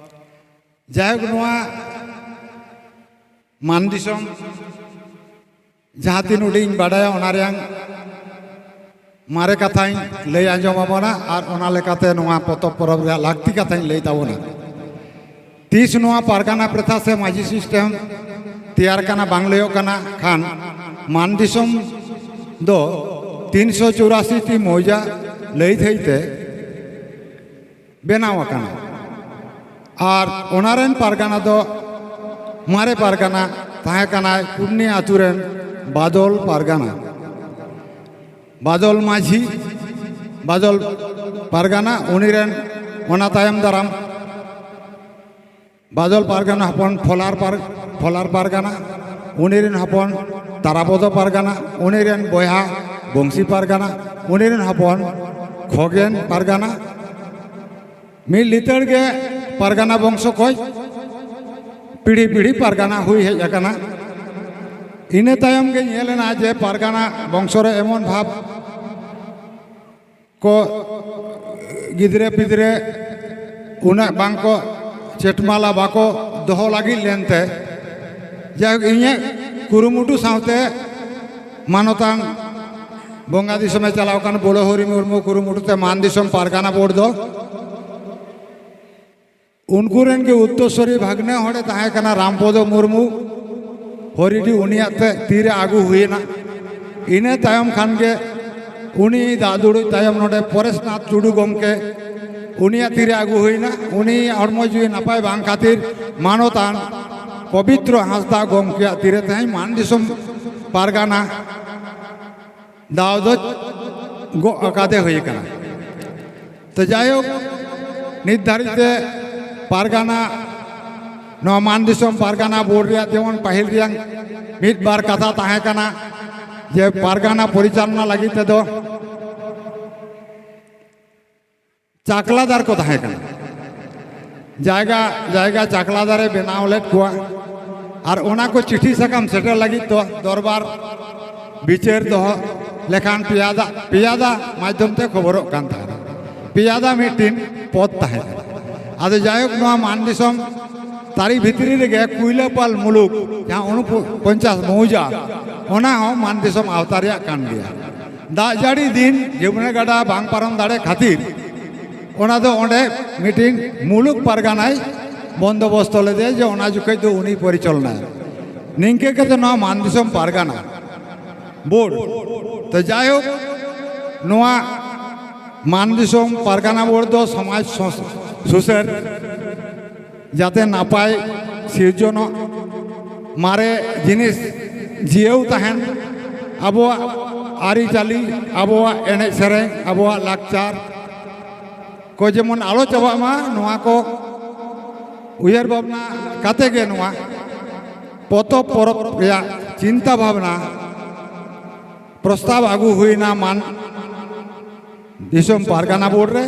ᱡᱟᱭᱦᱳᱠ, ᱱᱚᱣᱟ ᱢᱟᱱ ᱫᱤᱥᱚᱢ ᱡᱟᱦᱟᱸ ᱛᱤᱱ ᱩᱰᱤᱧ ᱵᱟᱰᱟᱭᱟ, ᱚᱱᱟ ᱨᱮᱭᱟᱝ ᱢᱟᱨᱮ ᱠᱟᱛᱷᱟᱧ ᱞᱟᱹᱭ ᱟᱸᱡᱚᱢ ᱟᱵᱚᱱᱟ ᱟᱨ ᱚᱱᱟ ᱞᱮᱠᱟᱛᱮ ᱱᱚᱣᱟ ᱯᱚᱛᱚᱵ ᱯᱚᱨᱚᱵᱽ ᱨᱮᱭᱟᱜ ᱞᱟᱹᱠᱛᱤ ᱠᱟᱛᱷᱟᱧ ᱞᱟᱹᱭ ᱛᱟᱵᱚᱱᱟ᱾ ᱛᱤᱥ ᱱᱚᱣᱟ ᱯᱟᱨᱜᱟᱱᱟ ᱯᱨᱚᱛᱷᱟ ᱥᱮ ᱢᱟᱹᱡᱷᱤ ᱥᱤᱥᱴᱮᱢ ᱛᱮᱭᱟᱨ ᱠᱟᱱᱟ ᱵᱟᱝ ᱞᱟᱹᱭᱚᱜ ᱠᱟᱱᱟ ᱠᱷᱟᱱ, ᱢᱟᱱ ᱫᱤᱥᱚᱢ ᱫᱚ ᱛᱤᱱᱥᱚ ᱪᱩᱨᱟᱥᱤ ᱴᱤ ᱢᱚᱣᱡᱟ ᱞᱟᱹᱭ ᱛᱷᱟᱹᱭ ᱛᱮ ᱵᱮᱱᱟᱣ ᱟᱠᱟᱱᱟ᱾ ᱟᱨ ᱚᱱᱟ ᱨᱮᱱ ᱯᱟᱨᱜᱟᱱᱟ ᱫᱚ ᱢᱟᱨᱮ ᱯᱟᱨᱜᱟᱱᱟ ᱛᱟᱦᱮᱸ ᱠᱟᱱᱟᱭ ᱠᱩᱨᱱᱤ ᱟᱹᱛᱩ ᱨᱮᱱ ᱵᱟᱫᱚᱞ ᱯᱟᱨᱜᱟᱱᱟ᱾ ᱵᱟᱫᱚᱞ ᱢᱟᱹᱡᱷᱤ, ᱵᱟᱫᱚᱞ ᱯᱟᱨᱜᱟᱱᱟ, ᱩᱱᱤ ᱨᱮᱱ ᱚᱱᱟ ᱛᱟᱭᱚᱢ ᱫᱟᱨᱟᱢ ᱵᱟᱫᱚᱞ ᱯᱟᱨᱜᱟᱱᱟ ᱦᱚᱯᱚᱱ ᱯᱷᱚᱞᱟᱨ ᱯᱟᱨ-, ᱯᱷᱚᱞᱟᱨ ᱯᱟᱨᱜᱟᱱᱟ, ᱩᱱᱤ ᱨᱮᱱ ᱦᱚᱯᱚᱱ ᱛᱟᱨᱟᱯᱚᱫᱚ ᱯᱟᱨᱜᱟᱱᱟ, ᱩᱱᱤ ᱨᱮᱱ ᱵᱚᱭᱦᱟ ᱵᱚᱝᱥᱤ ᱯᱟᱨᱜᱟᱱᱟ, ᱩᱱᱤ ᱨᱮᱱ ᱦᱚᱯᱚᱱ ᱠᱷᱚᱜᱮᱱ ᱯᱟᱨᱜᱟᱱᱟ᱾ ᱢᱤᱫ ᱞᱤᱛᱟᱹᱲ ᱜᱮ ᱯᱟᱨᱜᱟᱱᱟ ᱵᱚᱝᱥᱚ ᱠᱷᱚᱡ ᱯᱤᱲᱦᱤ ᱯᱤᱲᱦᱤ ᱯᱟᱨᱜᱟᱱᱟ ᱦᱩᱭ ᱦᱮᱡ ᱟᱠᱟᱱᱟ᱾ ᱤᱱᱟᱹ ᱛᱟᱭᱚᱢ ᱜᱮ ᱧᱮᱞ ᱮᱱᱟ ᱡᱮ ᱯᱟᱨᱜᱟᱱᱟ ᱵᱚᱝᱥᱚ ᱨᱮ ᱮᱢᱚᱱ ᱵᱷᱟᱵᱽ ᱠᱚ ᱜᱤᱫᱽᱨᱟᱹ ᱯᱤᱫᱽᱨᱟᱹ ᱩᱱᱟᱹᱜ ᱵᱟᱝ ᱠᱚ ᱪᱮᱴᱢᱟᱞᱟ ᱵᱟᱠᱚ ᱫᱚᱦᱚ ᱞᱟᱹᱜᱤᱫ ᱞᱮᱱᱛᱮ, ᱡᱟᱭᱦᱳᱠ, ᱤᱧᱟᱹᱜ ᱠᱩᱨᱩᱢᱩᱴᱩ ᱥᱟᱶᱛᱮ ᱢᱟᱱᱚᱛᱟᱱ ᱵᱚᱸᱜᱟ ᱫᱤᱥᱚᱢᱮ ᱪᱟᱞᱟᱣ ᱠᱟᱱ ᱵᱚᱲᱚ ᱦᱚᱨᱤ ᱢᱩᱨᱢᱩ ᱠᱩᱨᱩᱢᱩᱴᱩ ᱛᱮ ᱢᱟᱱ ᱫᱤᱥᱚᱢ ᱯᱟᱨᱜᱟᱱᱟ ᱵᱳᱨᱰ ᱫᱚ ᱩᱱᱠᱩ ᱨᱮᱱ ᱜᱮ ᱩᱛᱛᱚᱨᱥᱚᱨᱤ ᱵᱷᱟᱜᱽᱱᱮ ᱦᱚᱲᱮ ᱛᱟᱦᱮᱸ ᱠᱟᱱᱟ ᱨᱟᱢᱯᱚᱫᱚ ᱢᱩᱨᱢᱩ, ᱦᱚᱨᱤᱰᱤ ᱩᱱᱤᱭᱟᱜ ᱛᱮ ᱛᱤᱨᱮ ᱟᱹᱜᱩ ᱦᱩᱭᱮᱱᱟ᱾ ᱤᱱᱟᱹ ᱛᱟᱭᱚᱢ ᱠᱷᱟᱱ ᱜᱮ ᱩᱱᱤ ᱫᱟᱜ ᱫᱩᱲᱩᱡ ᱛᱟᱭᱚᱢ ᱱᱚᱰᱮ ᱯᱚᱨᱮᱥᱱᱟᱛᱷ ᱴᱩᱰᱩ ᱜᱚᱢᱠᱮ, ᱩᱱᱤᱭᱟᱜ ᱛᱤᱨᱮ ᱟᱹᱜᱩ ᱦᱩᱭᱮᱱᱟ᱾ ᱩᱱᱤᱭᱟᱜ ᱦᱚᱲᱢᱚ ᱡᱤᱣᱤ ᱱᱟᱯᱟᱭ ᱵᱟᱝ ᱠᱷᱟᱹᱛᱤᱨ ᱢᱟᱱᱚᱛᱟᱱ ᱯᱚᱵᱤᱛᱨᱚ ᱦᱟᱸᱥᱫᱟ ᱜᱚᱢᱠᱮᱭᱟᱜ ᱛᱤᱨᱮ ᱛᱮᱦᱮᱧ ᱢᱟᱱ ᱫᱤᱥᱚᱢ ᱯᱟᱨᱜᱟᱱᱟ ᱫᱟᱣ ᱫᱚ ᱜᱚᱜ ᱟᱠᱟᱫᱮ ᱦᱩᱭ ᱟᱠᱟᱱᱟ᱾ ᱛᱚ ᱡᱟᱭᱦᱳᱠ, ᱱᱤᱛ ᱫᱷᱟᱹᱨᱤᱡ ᱛᱮ ᱯᱟᱨᱜᱟᱱᱟ, ᱱᱚᱣᱟ ᱢᱟᱱ ᱫᱤᱥᱚᱢ ᱯᱟᱨᱜᱟᱱᱟ ᱵᱳᱨᱰ ᱨᱮᱭᱟᱜ ᱡᱮᱢᱚᱱ ᱯᱟᱹᱦᱤᱞ ᱨᱮᱭᱟᱜ ᱢᱤᱫ ᱵᱟᱨ ᱠᱟᱛᱷᱟ ᱛᱟᱦᱮᱸ ᱠᱟᱱᱟ ᱡᱮ ᱯᱟᱨᱜᱟᱱᱟ ᱯᱚᱨᱤᱪᱟᱞᱚᱱᱟ ᱞᱟᱹᱜᱤᱫ ᱛᱮᱫᱚ ᱪᱟᱠᱞᱟᱫᱟᱨ ᱠᱚ ᱛᱟᱦᱮᱸ ᱠᱟᱱᱟ᱾ ᱡᱟᱭᱜᱟ ᱡᱟᱭᱜᱟ ᱪᱟᱠᱞᱟᱫᱟᱨᱮ ᱵᱮᱱᱟᱣ ᱞᱮᱫ ᱠᱚᱣᱟ᱾ ᱟᱨ ᱚᱱᱟ ᱠᱚ ᱪᱤᱴᱷᱤ ᱥᱟᱠᱟᱢ ᱥᱮᱴᱮᱨ ᱞᱟᱹᱜᱤᱫ ᱫᱚ ᱫᱚᱨᱵᱟᱨ ᱵᱤᱪᱟᱹᱨ ᱫᱚᱦᱚ ᱞᱮᱠᱷᱟᱱ ᱯᱮᱭᱟᱫᱟ, ᱯᱮᱭᱟᱫᱟ ᱢᱟᱫᱽᱫᱷᱚᱢ ᱛᱮ ᱠᱷᱚᱵᱚᱨᱚᱜ ᱠᱟᱱ ᱛᱟᱦᱮᱸᱱᱟ᱾ ᱯᱮᱭᱟᱫᱟ ᱢᱤᱫᱴᱤᱱ ᱯᱚᱫᱽ ᱛᱟᱦᱮᱸ ᱠᱟᱱᱟ᱾ ᱟᱫᱚ ᱡᱟᱭᱦᱳᱠ, ᱱᱚᱣᱟ ᱢᱟᱱ ᱫᱤᱥᱚᱢ ᱛᱟᱹᱨᱤ ᱵᱷᱤᱛᱨᱤ ᱨᱮᱜᱮ ᱠᱩᱭᱞᱟᱹᱯᱟᱞ ᱢᱩᱞᱩᱠ, ᱡᱟᱦᱟᱸ ᱩᱱᱯᱚᱧᱪᱟᱥ ᱢᱚᱣᱡᱟ, ᱚᱱᱟ ᱦᱚᱸ ᱢᱟᱱ ᱫᱤᱥᱚᱢ ᱟᱣᱛᱟ ᱨᱮᱭᱟᱜ ᱠᱟᱱ ᱜᱮᱭᱟ᱾ ᱫᱟᱜ ᱡᱟᱹᱲᱤ ᱫᱤᱱ ᱡᱚᱢᱩᱱᱟ ᱜᱟᱰᱟ ᱵᱟᱝ ᱯᱟᱨᱚᱢ ᱫᱟᱲᱮ ᱠᱷᱟᱹᱛᱤᱨ ᱚᱱᱟ ᱫᱚ ᱚᱸᱰᱮ ᱢᱤᱫᱴᱤᱱ ᱢᱩᱞᱩᱠ ᱯᱟᱨᱜᱟᱱᱟᱭ ᱵᱚᱱᱫᱳᱵᱚᱥᱛᱚ ᱞᱮᱫᱮᱭᱟ, ᱡᱮ ᱚᱱᱟ ᱡᱚᱠᱷᱚᱡ ᱫᱚ ᱩᱱᱤ ᱯᱚᱨᱤᱪᱟᱞᱚᱱᱟᱭᱟ᱾ ᱱᱤᱝᱠᱟᱹ ᱠᱟᱛᱮ ᱱᱚᱣᱟ ᱢᱟᱱ ᱫᱤᱥᱚᱢ ᱯᱟᱨᱜᱟᱱᱟ ᱵᱳᱨᱰ, ᱛᱚ ᱡᱟᱭᱦᱳᱠ, ᱱᱚᱣᱟ ᱢᱟᱱ ᱫᱤᱥᱚᱢ ᱯᱟᱨᱜᱟᱱᱟ ᱵᱳᱨᱰ ᱫᱚ ᱥᱚᱢᱟᱡᱽ ᱥᱚᱸᱥ- ᱥᱩᱥᱟᱹᱨ, ᱡᱟᱛᱮ ᱱᱟᱯᱟᱭ ᱥᱤᱨᱡᱚᱱᱚᱜ, ᱢᱟᱨᱮ ᱡᱤᱱᱤᱥ ᱡᱤᱭᱟᱹᱣ ᱛᱟᱦᱮᱱ, ᱟᱵᱚᱣᱟᱜ ᱟᱹᱨᱤᱪᱟᱹᱞᱤ, ᱟᱵᱚᱣᱟᱜ ᱮᱱᱮᱡ ᱥᱮᱨᱮᱧ, ᱟᱵᱚᱣᱟᱜ ᱞᱟᱠᱪᱟᱨ ᱠᱚ ᱡᱮᱢᱚᱱ ᱟᱞᱚ ᱪᱟᱵᱟᱜ ᱢᱟ, ᱱᱚᱣᱟ ᱠᱚ ᱩᱭᱦᱟᱹᱨ ᱵᱷᱟᱵᱽᱱᱟ ᱠᱟᱛᱮ ᱜᱮ ᱱᱚᱣᱟ ᱯᱚᱛᱚᱵ ᱯᱚᱨᱚᱵᱽ ᱨᱮᱭᱟᱜ ᱪᱤᱱᱛᱟ ᱵᱷᱟᱵᱽᱱᱟ ᱯᱨᱚᱥᱛᱟᱵ ᱟᱹᱜᱩ ᱦᱩᱭᱱᱟ ᱢᱟᱱ ᱫᱤᱥᱚᱢ ᱯᱟᱨᱜᱟᱱᱟ ᱵᱳᱨᱰ ᱨᱮ᱾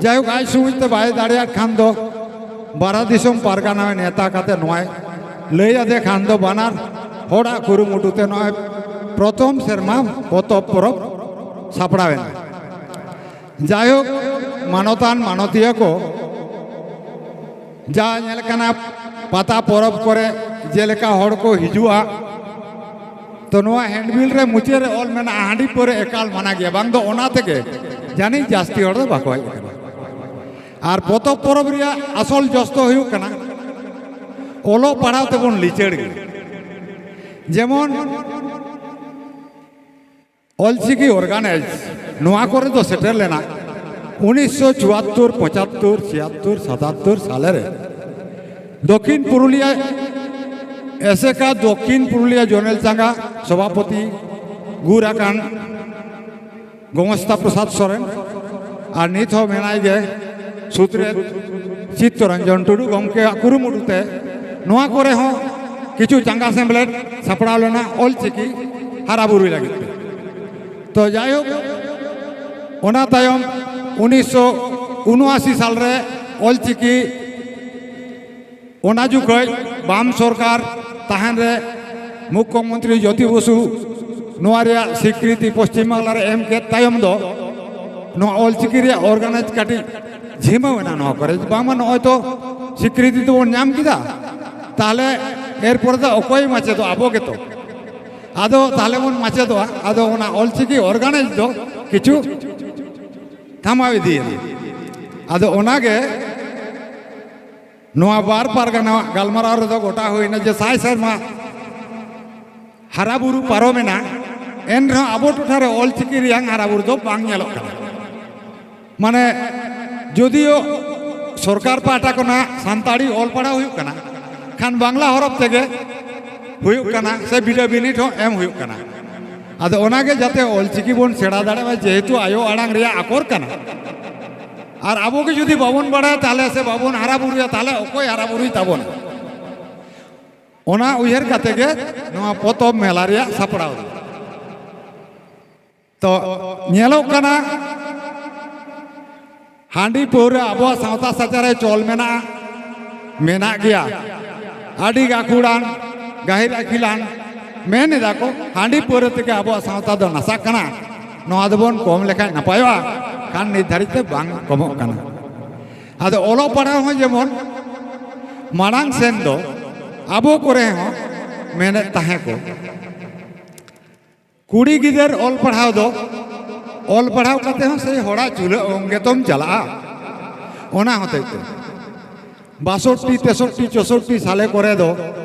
ᱡᱟᱭᱦᱳᱠ, ᱟᱡ ᱥᱩᱢᱩᱝ ᱛᱮ ᱵᱟᱭ ᱫᱟᱲᱮᱭᱟᱜ ᱠᱷᱟᱱ ᱫᱚ ᱵᱟᱨᱟ ᱫᱤᱥᱚᱢ ᱯᱟᱨᱜᱟᱱᱟ ᱱᱮᱣᱛᱟ ᱠᱟᱛᱮ ᱱᱚᱣᱟᱭ ᱞᱟᱹᱭ ᱟᱫᱮ ᱠᱷᱟᱱ ᱫᱚ ᱵᱟᱱᱟᱨ ᱦᱚᱲᱟᱜ ᱠᱩᱨᱩᱢᱩᱴᱩ ᱛᱮ ᱱᱚᱜᱼᱚᱭ ᱯᱨᱚᱛᱷᱚᱢ ᱥᱮᱨᱢᱟ ᱯᱚᱛᱚᱵ ᱯᱚᱨᱚᱵᱽ ᱥᱟᱯᱲᱟᱣ ᱮᱱᱟ᱾ ᱡᱟᱭᱦᱳᱠ, ᱢᱟᱱᱚᱛᱟᱱ ᱢᱟᱱᱚᱛᱤᱭᱟᱹ ᱠᱚ, ᱡᱟ ᱧᱮᱞ ᱠᱟᱱᱟ ᱯᱟᱛᱟ ᱯᱚᱨᱚᱵᱽ ᱠᱚᱨᱮ ᱡᱮᱞᱮᱠᱟ ᱦᱚᱲ ᱠᱚ ᱦᱤᱡᱩᱜᱼᱟ, ᱛᱚ ᱱᱚᱣᱟ ᱦᱮᱱᱰᱵᱤᱞ ᱨᱮ ᱢᱩᱪᱟᱹᱫ ᱨᱮ ᱚᱞ ᱢᱮᱱᱟᱜᱼᱟ, ᱦᱟᱺᱰᱤ ᱯᱟᱹᱣᱨᱟᱹ ᱮᱠᱟᱞ ᱢᱟᱱᱟ ᱜᱮᱭᱟ, ᱵᱟᱝ ᱫᱚ ᱚᱱᱟ ᱛᱮᱜᱮ ᱡᱟᱹᱱᱤᱡ ᱡᱟᱹᱥᱛᱤ ᱦᱚᱲ ᱫᱚ ᱵᱟᱠᱚ ᱦᱮᱡ ᱟᱠᱟᱱᱟ᱾ ᱟᱨ ᱯᱚᱛᱚᱵ ᱯᱚᱨᱚᱵᱽ ᱨᱮᱭᱟᱜ ᱟᱥᱚᱞ ᱡᱚᱥ ᱫᱚ ᱦᱩᱭᱩᱜ ᱠᱟᱱᱟ ᱚᱞᱚᱜ ᱯᱟᱲᱦᱟᱣ ᱛᱮᱵᱚᱱ ᱞᱤᱪᱟᱹᱲ ᱜᱮ᱾ ᱡᱮᱢᱚᱱ ᱚᱞᱪᱤᱠᱤ ᱚᱨᱜᱟᱱᱟᱭᱤᱡᱽ ᱱᱚᱣᱟ ᱠᱚᱨᱮ ᱫᱚ ᱥᱮᱴᱮᱨ ᱞᱮᱱᱟ ᱩᱱᱤᱥᱥᱚ ᱪᱩᱣᱟᱛᱛᱳᱨ, ᱯᱚᱸᱪᱟᱛᱛᱳᱨ, ᱪᱷᱤᱭᱟᱛᱛᱳᱨ, ᱥᱟᱛᱟᱛᱛᱳᱨ ᱥᱟᱞᱮ ᱨᱮ᱾ ᱫᱚᱠᱠᱷᱤᱱ ᱯᱩᱨᱩᱞᱤᱭᱟᱹ ᱮᱥᱮᱠᱟ ᱫᱚᱠᱠᱷᱤᱱ ᱯᱩᱨᱩᱞᱤᱭᱟᱹ ᱡᱚᱱᱮᱞ ᱪᱟᱸᱜᱟ ᱥᱚᱵᱷᱟᱯᱚᱛᱤ ᱜᱩᱨ ᱟᱠᱟᱱ ᱜᱚᱢᱚᱥᱛᱟ ᱯᱨᱚᱥᱟᱫᱽ ᱥᱚᱨᱮᱱ, ᱟᱨ ᱱᱤᱛ ᱦᱚᱸ ᱢᱮᱱᱟᱭ ᱜᱮ ᱥᱩᱛᱨᱮᱛ ᱪᱤᱛᱛᱚᱨᱚᱧᱡᱚᱱ ᱴᱩᱰᱩ ᱜᱚᱢᱠᱮᱭᱟᱜ ᱠᱩᱨᱩᱢᱩᱴᱩ ᱛᱮ ᱱᱚᱣᱟ ᱠᱚᱨᱮ ᱦᱚᱸ ᱠᱤᱪᱷᱩ ᱪᱟᱸᱜᱟ ᱥᱮᱢᱞᱮᱫ ᱥᱟᱯᱲᱟᱣ ᱞᱮᱱᱟ ᱚᱞᱪᱤᱠᱤ ᱦᱟᱨᱟᱵᱩᱨᱩᱭ ᱞᱟᱹᱜᱤᱫ ᱛᱮ᱾ ᱛᱚ ᱡᱟᱭᱦᱳᱠ, ᱚᱱᱟ ᱛᱟᱭᱚᱢ ᱩᱱᱤᱥᱥᱚ ᱩᱱᱩᱟᱥᱤ ᱥᱟᱞ ᱨᱮ ᱚᱞᱪᱤᱠᱤ ᱚᱱᱟ ᱡᱚᱠᱷᱚᱡ ᱵᱟᱢ ᱥᱚᱨᱠᱟᱨ ᱛᱟᱦᱮᱱ ᱨᱮ ᱢᱩᱠᱠᱷᱚ ᱢᱚᱱᱛᱨᱤ ᱡᱳᱛᱤ ᱵᱚᱥᱩ ᱱᱚᱣᱟ ᱨᱮᱭᱟᱜ ᱥᱤᱠᱨᱤᱛᱤ ᱯᱚᱥᱪᱤᱢ ᱵᱟᱝᱞᱟ ᱨᱮ ᱮᱢ ᱠᱮᱫ ᱛᱟᱭᱚᱢ ᱫᱚ ᱱᱚᱣᱟ ᱚᱞᱪᱤᱠᱤ ᱨᱮᱭᱟᱜ ᱚᱨᱜᱟᱱᱟᱭᱤᱡᱽ ᱠᱟᱹᱴᱤᱡ ᱡᱷᱤᱢᱟᱹᱣ ᱮᱱᱟ ᱱᱚᱣᱟ ᱠᱚᱨᱮ, ᱵᱟᱝᱢᱟ ᱱᱚᱜᱼᱚᱭ ᱛᱚ ᱥᱤᱠᱨᱤᱛᱤ ᱫᱚᱵᱚᱱ ᱧᱟᱢ ᱠᱮᱫᱟ, ᱛᱟᱦᱞᱮ ᱮᱨᱯᱚᱨᱮ ᱫᱚ ᱚᱠᱚᱭ ᱢᱟᱪᱮᱫᱚᱜᱼᱟ? ᱟᱵᱚ ᱜᱮᱛᱚ᱾ ᱟᱫᱚ ᱛᱟᱦᱞᱮ ᱵᱚᱱ ᱢᱟᱪᱮᱫᱚᱜᱼᱟ᱾ ᱟᱫᱚ ᱚᱱᱟ ᱚᱞᱪᱤᱠᱤ ᱚᱨᱜᱟᱱᱟᱭᱤᱡᱽ ᱫᱚ ᱠᱤᱪᱷᱩ ᱛᱷᱟᱢᱟᱣ ᱤᱫᱤᱭᱮᱱᱟ᱾ ᱟᱫᱚ ᱚᱱᱟᱜᱮ ᱱᱚᱣᱟ ᱵᱟᱨ ᱯᱟᱨᱜᱟᱱᱟᱣᱟᱜ ᱜᱟᱞᱢᱟᱨᱟᱣ ᱨᱮᱫᱚ ᱜᱚᱴᱟ ᱦᱩᱭᱱᱟ ᱡᱮ ᱥᱟᱭ ᱥᱮᱨᱢᱟ ᱦᱟᱨᱟᱵᱩᱨᱩ ᱯᱟᱨᱚᱢᱮᱱᱟ, ᱮᱱ ᱨᱮᱦᱚᱸ ᱟᱵᱚ ᱴᱚᱴᱷᱟ ᱨᱮ ᱚᱞᱪᱤᱠᱤ ᱨᱮᱭᱟᱝ ᱦᱟᱨᱟᱵᱩᱨᱩ ᱫᱚ ᱵᱟᱝ ᱧᱮᱞᱚᱜ ᱠᱟᱱᱟ᱾ ᱢᱟᱱᱮ, ᱡᱩᱫᱤᱭᱳ ᱥᱚᱨᱠᱟᱨ ᱯᱟᱦᱴᱟ ᱠᱷᱚᱱᱟᱜ ᱥᱟᱱᱛᱟᱲᱤ ᱚᱞ ᱯᱟᱲᱦᱟᱣ ᱦᱩᱭᱩᱜ ᱠᱟᱱᱟ, ᱠᱷᱟᱱ ᱵᱟᱝᱞᱟ ᱦᱚᱨᱚᱯ ᱛᱮᱜᱮ ᱦᱩᱭᱩᱜ ᱠᱟᱱᱟ, ᱥᱮ ᱵᱤᱰᱟᱹ ᱵᱤᱱᱤᱰ ᱦᱚᱸ ᱮᱢ ᱦᱩᱭᱩᱜ ᱠᱟᱱᱟ᱾ ᱟᱫᱚ ᱚᱱᱟᱜᱮ ᱡᱟᱛᱮ ᱚᱞᱪᱤᱠᱤ ᱵᱚᱱ ᱥᱮᱬᱟ ᱫᱟᱲᱮᱭᱟᱜ ᱢᱟ, ᱡᱮᱦᱮᱛᱩ ᱟᱭᱳ ᱟᱲᱟᱝ ᱨᱮᱭᱟᱜ ᱟᱠᱚᱨ ᱠᱟᱱᱟ᱾ ᱟᱨ ᱟᱵᱚ ᱜᱮ ᱡᱩᱫᱤ ᱵᱟᱵᱚᱱ ᱵᱟᱲᱟᱭᱟ, ᱛᱟᱦᱞᱮ ᱥᱮ ᱵᱟᱵᱚᱱ ᱦᱟᱨᱟ ᱵᱩᱨᱩᱭᱟ, ᱛᱟᱦᱞᱮ ᱚᱠᱚᱭ ᱦᱟᱨᱟ ᱵᱩᱨᱩᱭ ᱛᱟᱵᱚᱱᱟ? ᱚᱱᱟ ᱩᱭᱦᱟᱹᱨ ᱠᱟᱛᱮ ᱜᱮ ᱱᱚᱣᱟ ᱯᱚᱛᱚᱵ ᱢᱮᱞᱟ ᱨᱮᱭᱟᱜ ᱥᱟᱯᱲᱟᱣ ᱫᱚ᱾ ᱛᱚ, ᱧᱮᱞᱚᱜ ᱠᱟᱱᱟ, ᱦᱟᱺᱰᱤ ᱯᱟᱹᱣᱨᱟᱹ ᱟᱵᱚᱣᱟᱜ ᱥᱟᱶᱛᱟ ᱥᱟᱪᱟᱨ ᱨᱮ ᱪᱚᱞ ᱢᱮᱱᱟᱜᱼᱟ, ᱢᱮᱱᱟᱜ ᱜᱮᱭᱟ᱾ ᱟᱹᱰᱤ ᱜᱟᱹᱠᱷᱩᱲᱟᱱ, ᱜᱟᱹᱦᱤᱨ ᱟᱹᱠᱤᱞᱟᱱ ᱢᱮᱱ ᱮᱫᱟ ᱠᱚ, ᱦᱟᱺᱰᱤ ᱯᱟᱹᱣᱨᱟᱹ ᱛᱮᱜᱮ ᱟᱵᱚᱣᱟᱜ ᱥᱟᱶᱛᱟ ᱫᱚ ᱱᱟᱥᱟᱜ ᱠᱟᱱᱟ, ᱱᱚᱣᱟ ᱫᱚᱵᱚᱱ ᱠᱚᱢ ᱞᱮᱠᱷᱟᱱ ᱱᱟᱯᱟᱭᱚᱜᱼᱟ, ᱠᱷᱟᱱ ᱱᱤᱛ ᱫᱷᱟᱹᱨᱤᱡ ᱛᱮ ᱵᱟᱝ ᱠᱚᱢᱚᱜ ᱠᱟᱱᱟ᱾ ᱟᱫᱚ ᱚᱞᱚᱜ ᱯᱟᱲᱦᱟᱣ ᱦᱚᱸ ᱡᱮᱢᱚᱱ ᱢᱟᱲᱟᱝ ᱥᱮᱱ ᱫᱚ ᱟᱵᱚ ᱠᱚᱨᱮ ᱦᱚᱸ ᱢᱮᱱᱮᱫ ᱛᱟᱦᱮᱸ ᱠᱚ, ᱠᱩᱲᱤ ᱜᱤᱫᱟᱹᱨ ᱚᱞ ᱯᱟᱲᱦᱟᱣ ᱫᱚ, ᱚᱞ ᱯᱟᱲᱦᱟᱣ ᱠᱟᱛᱮ ᱦᱚᱸ ᱥᱮᱭ ᱦᱚᱲᱟᱜ ᱪᱩᱞᱦᱟᱹ ᱚᱝ ᱜᱮᱛᱚᱢ ᱪᱟᱞᱟᱜᱼᱟ᱾ ᱚᱱᱟ ᱦᱚᱛᱮᱡ ᱛᱮ ᱵᱟᱥᱚᱴᱴᱤ, ᱛᱮᱥᱚᱴᱴᱤ, ᱪᱳᱥᱚᱴᱴᱤ ᱥᱟᱞᱮ ᱠᱚᱨᱮ ᱫᱚ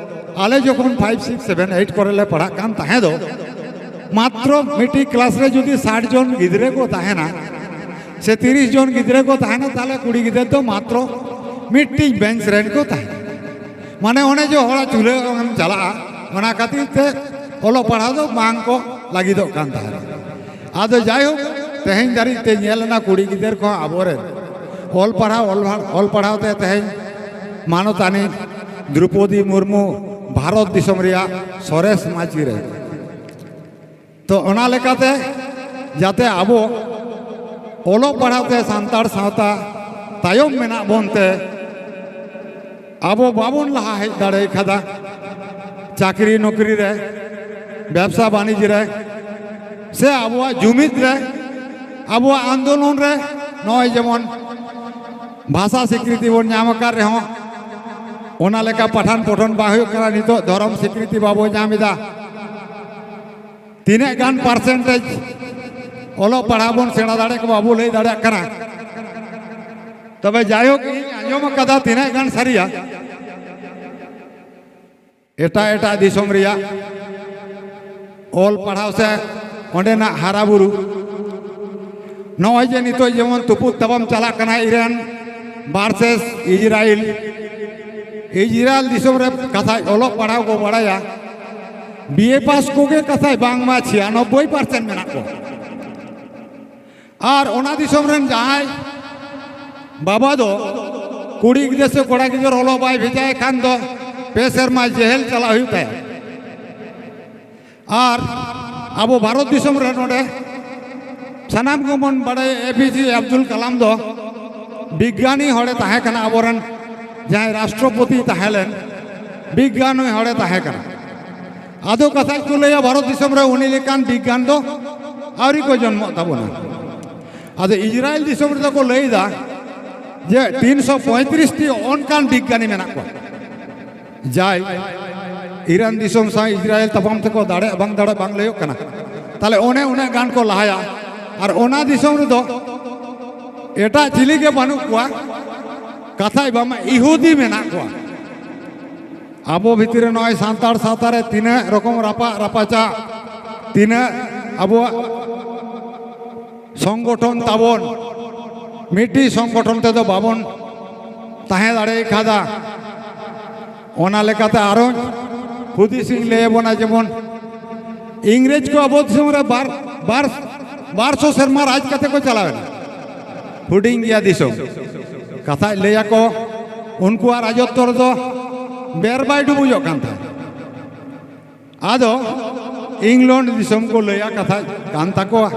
ᱟᱞᱮ ᱡᱚᱠᱷᱚᱱ ᱯᱷᱟᱭᱤᱵᱷ, ᱥᱤᱠᱥ, ᱥᱮᱵᱷᱮᱱ, ᱮᱭᱤᱴ ᱠᱚᱨᱮ ᱞᱮ ᱯᱟᱲᱦᱟᱜ ᱠᱟᱱ ᱛᱟᱦᱮᱸ ᱫᱚ, ᱢᱟᱛᱨᱚ ᱢᱤᱫᱴᱤᱡ ᱠᱞᱟᱥ ᱨᱮ ᱡᱩᱫᱤ ᱥᱟᱴ ᱡᱚᱱ ᱜᱤᱫᱽᱨᱟᱹ ᱠᱚ ᱛᱟᱦᱮᱱᱟ, ᱥᱮ ᱛᱤᱨᱤᱥ ᱡᱚᱱ ᱜᱤᱫᱽᱨᱟᱹ ᱠᱚ ᱛᱟᱦᱮᱱᱟ, ᱛᱟᱦᱞᱮ ᱠᱩᱲᱤ ᱜᱤᱫᱟᱹᱨ ᱫᱚ ᱢᱟᱛᱨᱚ ᱢᱤᱫᱴᱤᱡ ᱵᱮᱧᱪ ᱨᱮᱱ ᱠᱚ ᱛᱟᱦᱮᱱᱟ᱾ ᱢᱟᱱᱮ, ᱚᱱᱮ ᱡᱮ ᱦᱚᱲᱟᱜ ᱪᱩᱞᱦᱟᱹ ᱚᱝ ᱮᱢ ᱪᱟᱞᱟᱜᱼᱟ, ᱚᱱᱟ ᱠᱷᱟᱹᱛᱤᱨ ᱛᱮ ᱚᱞᱚᱜ ᱯᱟᱲᱦᱟᱣ ᱫᱚ ᱵᱟᱝ ᱠᱚ ᱞᱟᱹᱜᱤᱫᱚᱜ ᱠᱟᱱ ᱛᱟᱦᱮᱱᱟ᱾ ᱟᱫᱚ ᱡᱟᱭᱦᱳᱠ, ᱛᱮᱦᱮᱧ ᱫᱷᱟᱹᱨᱤᱡ ᱛᱮ ᱧᱮᱞ ᱮᱱᱟ, ᱠᱩᱲᱤ ᱜᱤᱫᱟᱹᱨ ᱠᱚᱦᱚᱸ ᱟᱵᱚᱨᱮᱱ ᱚᱞ ᱯᱟᱲᱦᱟᱣ, ᱚᱞ ᱯᱟᱲᱦᱟᱣ ᱛᱮ ᱛᱮᱦᱮᱧ ᱢᱟᱱᱚᱛᱟᱱᱤ ᱫᱨᱚᱯᱚᱫᱤ ᱢᱩᱨᱢᱩ ᱵᱷᱟᱨᱚᱛ ᱫᱤᱥᱚᱢ ᱨᱮᱭᱟᱜ ᱥᱚᱨᱮᱥ ᱢᱟᱹᱡᱷᱤ ᱨᱮ᱾ ᱛᱚ, ᱚᱱᱟ ᱞᱮᱠᱟᱛᱮ ᱡᱟᱛᱮ ᱟᱵᱚ ᱚᱞᱚᱜ ᱯᱟᱲᱦᱟᱣ ᱛᱮ ᱥᱟᱱᱛᱟᱲ ᱥᱟᱶᱛᱟ ᱛᱟᱭᱚᱢ ᱢᱮᱱᱟᱜ ᱵᱚᱱ ᱛᱮ, ᱟᱵᱚ ᱵᱟᱵᱚᱱ ᱞᱟᱦᱟ ᱦᱮᱡ ᱫᱟᱲᱮ ᱠᱟᱫᱟ᱾ ᱪᱟᱹᱠᱨᱤ ᱱᱚᱠᱨᱤ ᱨᱮ, ᱵᱮᱵᱽᱥᱟ ᱵᱟᱹᱱᱤᱡᱽ ᱨᱮ, ᱥᱮ ᱟᱵᱚᱣᱟᱜ ᱡᱩᱢᱤᱫ ᱨᱮ, ᱟᱵᱚᱣᱟᱜ ᱟᱱᱫᱳᱞᱚᱱ ᱨᱮ, ᱱᱚᱜᱼᱚᱭ ᱡᱮᱢᱚᱱ ᱵᱷᱟᱥᱟ ᱥᱤᱠᱨᱤᱛᱤ ᱵᱚᱱ ᱧᱟᱢ ᱟᱠᱟᱫ ᱨᱮᱦᱚᱸ, ᱚᱱᱟ ᱞᱮᱠᱟ ᱯᱟᱴᱷᱟᱱ ᱯᱚᱴᱷᱚᱱ ᱵᱟᱝ ᱦᱩᱭᱩᱜ ᱠᱟᱱᱟ᱾ ᱱᱤᱛᱚᱜ ᱫᱷᱚᱨᱚᱢ ᱥᱤᱠᱨᱤᱛᱤ ᱵᱟᱵᱚ ᱧᱟᱢ ᱮᱫᱟ᱾ ᱛᱤᱱᱟᱹᱜ ᱜᱟᱱ ᱯᱟᱨᱥᱮᱱᱴᱮᱡᱽ ᱚᱞᱚᱜ ᱯᱟᱲᱦᱟᱣ ᱵᱚᱱ ᱥᱮᱬᱟ ᱫᱟᱲᱮᱭᱟᱜ ᱠᱚ ᱵᱟᱵᱚ ᱞᱟᱹᱭ ᱫᱟᱲᱮᱭᱟᱜ ᱠᱟᱱᱟ᱾ ᱛᱚᱵᱮ ᱡᱟᱭᱦᱳᱠ, ᱤᱧ ᱟᱸᱡᱚᱢ ᱟᱠᱟᱫᱟ, ᱛᱤᱱᱟᱹᱜ ᱜᱟᱱ ᱥᱟᱹᱨᱤᱭᱟ, ᱮᱴᱟᱜ ᱮᱴᱟᱜ ᱫᱤᱥᱚᱢ ᱨᱮᱭᱟᱜ ᱚᱞ ᱯᱟᱲᱦᱟᱣ ᱥᱮ ᱚᱸᱰᱮᱱᱟᱜ ᱦᱟᱨᱟ ᱵᱩᱨᱩ, ᱱᱚᱜᱼᱚᱭ ᱡᱮ ᱱᱤᱛᱚᱜ ᱡᱮᱢᱚᱱ ᱛᱩᱯᱩᱫ ᱛᱟᱯᱟᱢ ᱪᱟᱞᱟᱜ ᱠᱟᱱᱟ, ᱤᱨᱟᱱ ᱵᱷᱟᱨᱥᱮᱥ ᱤᱡᱽᱨᱟᱭᱮᱞ, ᱤᱡᱽᱨᱟᱭᱮᱞ ᱫᱤᱥᱚᱢ ᱨᱮ ᱠᱟᱛᱷᱟᱡ ᱚᱞᱚᱜ ᱯᱟᱲᱦᱟᱣ ᱠᱚ ᱵᱟᱲᱟᱭᱟ, ᱵᱤ ᱮ ᱯᱟᱥ ᱠᱚᱜᱮ ᱠᱟᱛᱷᱟᱡ ᱵᱟᱝᱢᱟ ᱪᱷᱤᱭᱟᱱᱚᱵᱵᱳᱭ ᱯᱟᱨᱥᱮᱱᱴ ᱢᱮᱱᱟᱜ ᱠᱚᱣᱟ᱾ ᱟᱨ ᱚᱱᱟ ᱫᱤᱥᱚᱢ ᱨᱮᱱ ᱡᱟᱦᱟᱸᱭ ᱵᱟᱵᱟ ᱫᱚ ᱠᱩᱲᱤ ᱜᱤᱫᱽᱨᱟᱹ ᱥᱮ ᱠᱚᱲᱟ ᱜᱤᱫᱽᱨᱟᱹ ᱚᱞᱚᱜ ᱵᱟᱭ ᱵᱷᱮᱡᱟᱭ ᱠᱷᱟᱱ ᱫᱚ ᱯᱮ ᱥᱮᱨᱢᱟ ᱡᱮᱦᱮᱞ ᱪᱟᱞᱟᱜ ᱦᱩᱭᱩᱜ ᱛᱟᱭᱟ᱾ ᱟᱨ ᱟᱵᱚ ᱵᱷᱟᱨᱚᱛ ᱫᱤᱥᱚᱢ ᱨᱮ ᱱᱚᱰᱮ ᱥᱟᱱᱟᱢ ᱠᱚᱵᱚᱱ ᱵᱟᱲᱟᱭᱟ, ᱮ ᱯᱤ ᱡᱮ ᱟᱵᱫᱩᱞ ᱠᱟᱞᱟᱢ ᱫᱚ ᱵᱤᱜᱽᱜᱟᱱᱤ ᱦᱚᱲᱮ ᱛᱟᱦᱮᱸ ᱠᱟᱱᱟ, ᱟᱵᱚᱨᱮᱱ ᱡᱟᱦᱟᱸᱭ ᱨᱟᱥᱴᱨᱚᱯᱚᱛᱤ ᱛᱟᱦᱮᱸ ᱞᱮᱱ ᱵᱤᱜᱽᱜᱟᱱᱤ ᱦᱚᱲᱮ ᱛᱟᱦᱮᱸ ᱠᱟᱱᱟ᱾ ᱟᱫᱚ ᱠᱟᱛᱷᱟ ᱠᱚ ᱞᱟᱹᱭᱟ, ᱵᱷᱟᱨᱚᱛ ᱫᱤᱥᱚᱢ ᱨᱮ ᱩᱱᱤ ᱞᱮᱠᱟᱱ ᱵᱤᱜᱽᱜᱟᱱ ᱫᱚ ᱟᱹᱣᱨᱤ ᱠᱚ ᱡᱚᱱᱢᱚᱜ ᱛᱟᱵᱚᱱᱟ᱾ ᱟᱫᱚ ᱤᱡᱽᱨᱟᱭᱮᱞ ᱫᱤᱥᱚᱢ ᱨᱮᱫᱚ ᱠᱚ ᱞᱟᱹᱭᱫᱟ ᱡᱮ ᱛᱤᱱᱥᱚ ᱯᱚᱸᱭᱛᱨᱤᱥ ᱴᱤ ᱚᱱᱠᱟᱱ ᱵᱤᱜᱽᱜᱟᱱᱤ ᱢᱮᱱᱟᱜ ᱠᱚᱣᱟ, ᱡᱟᱭ ᱤᱨᱟᱱ ᱫᱤᱥᱚᱢ ᱥᱟᱶ ᱤᱡᱽᱨᱟᱭᱮᱞ ᱛᱟᱯᱟᱢ ᱛᱮᱠᱚ ᱫᱟᱲᱮᱜ ᱵᱟᱝ ᱫᱟᱲᱮᱜ ᱵᱟᱝ ᱞᱟᱹᱭᱚᱜ ᱠᱟᱱᱟ᱾ ᱛᱟᱦᱞᱮ ᱚᱱᱮ ᱩᱱᱟᱹᱜ ᱜᱟᱱ ᱠᱚ ᱞᱟᱦᱟᱭᱟ᱾ ᱟᱨ ᱚᱱᱟ ᱫᱤᱥᱚᱢ ᱨᱮᱫᱚ ᱮᱴᱟᱜ ᱪᱤᱞᱤ ᱜᱮ ᱵᱟᱹᱱᱩᱜ ᱠᱚᱣᱟ, ᱠᱟᱛᱷᱟᱡ ᱵᱟᱝᱢᱟ ᱤᱦᱩᱫᱤ ᱢᱮᱱᱟᱜ ᱠᱚᱣᱟ᱾ ᱟᱵᱚ ᱵᱷᱤᱛᱤᱨ ᱨᱮ ᱱᱚᱜᱼᱚᱭ ᱥᱟᱱᱛᱟᱲ ᱥᱟᱶᱛᱟ ᱨᱮ ᱛᱤᱱᱟᱹᱜ ᱨᱚᱠᱚᱢ ᱨᱟᱯᱟᱜ ᱨᱟᱯᱟᱪᱟᱜ, ᱛᱤᱱᱟᱹᱜ ᱟᱵᱚᱣᱟᱜ ᱥᱚᱝᱜᱚᱴᱷᱚᱱ ᱛᱟᱵᱚᱱ, ᱢᱤᱫᱴᱤᱡ ᱥᱚᱝᱜᱚᱴᱷᱚᱱ ᱛᱮᱫᱚ ᱵᱟᱵᱚᱱ ᱛᱟᱦᱮᱸ ᱫᱟᱲᱮ ᱠᱟᱫᱟ᱾ ᱚᱱᱟ ᱞᱮᱠᱟᱛᱮ ᱟᱨᱚ ᱦᱩᱫᱤᱥ ᱤᱧ ᱞᱟᱹᱭ ᱟᱵᱚᱱᱟ, ᱡᱮᱢᱚᱱ ᱤᱝᱨᱮᱡᱽ ᱠᱚ ᱟᱵᱚ ᱫᱤᱥᱚᱢ ᱨᱮ ᱵᱟᱨ, ᱵᱟᱨ, ᱵᱟᱨ ᱥᱚ ᱥᱮᱨᱢᱟ ᱨᱟᱡᱽ ᱠᱟᱛᱮ ᱠᱚ ᱪᱟᱞᱟᱣ ᱮᱱᱟ᱾ ᱦᱩᱰᱤᱧ ᱜᱮᱭᱟ ᱫᱤᱥᱚᱢ᱾ ᱠᱟᱛᱷᱟᱡ ᱞᱟᱹᱭᱟᱠᱚ, ᱩᱱᱠᱩᱣᱟᱜ ᱨᱟᱡᱚᱛᱛᱚ ᱨᱮᱫᱚ ᱵᱮᱨ ᱵᱟᱭ ᱰᱩᱵᱩᱡᱚᱜ ᱠᱟᱱ ᱛᱟᱦᱮᱸᱫ᱾ ᱟᱫᱚ ᱤᱝᱞᱚᱱᱰ ᱫᱤᱥᱚᱢ ᱠᱚ ᱞᱟᱹᱭᱟ, ᱠᱟᱛᱷᱟ ᱠᱟᱱ ᱛᱟᱠᱚᱣᱟ,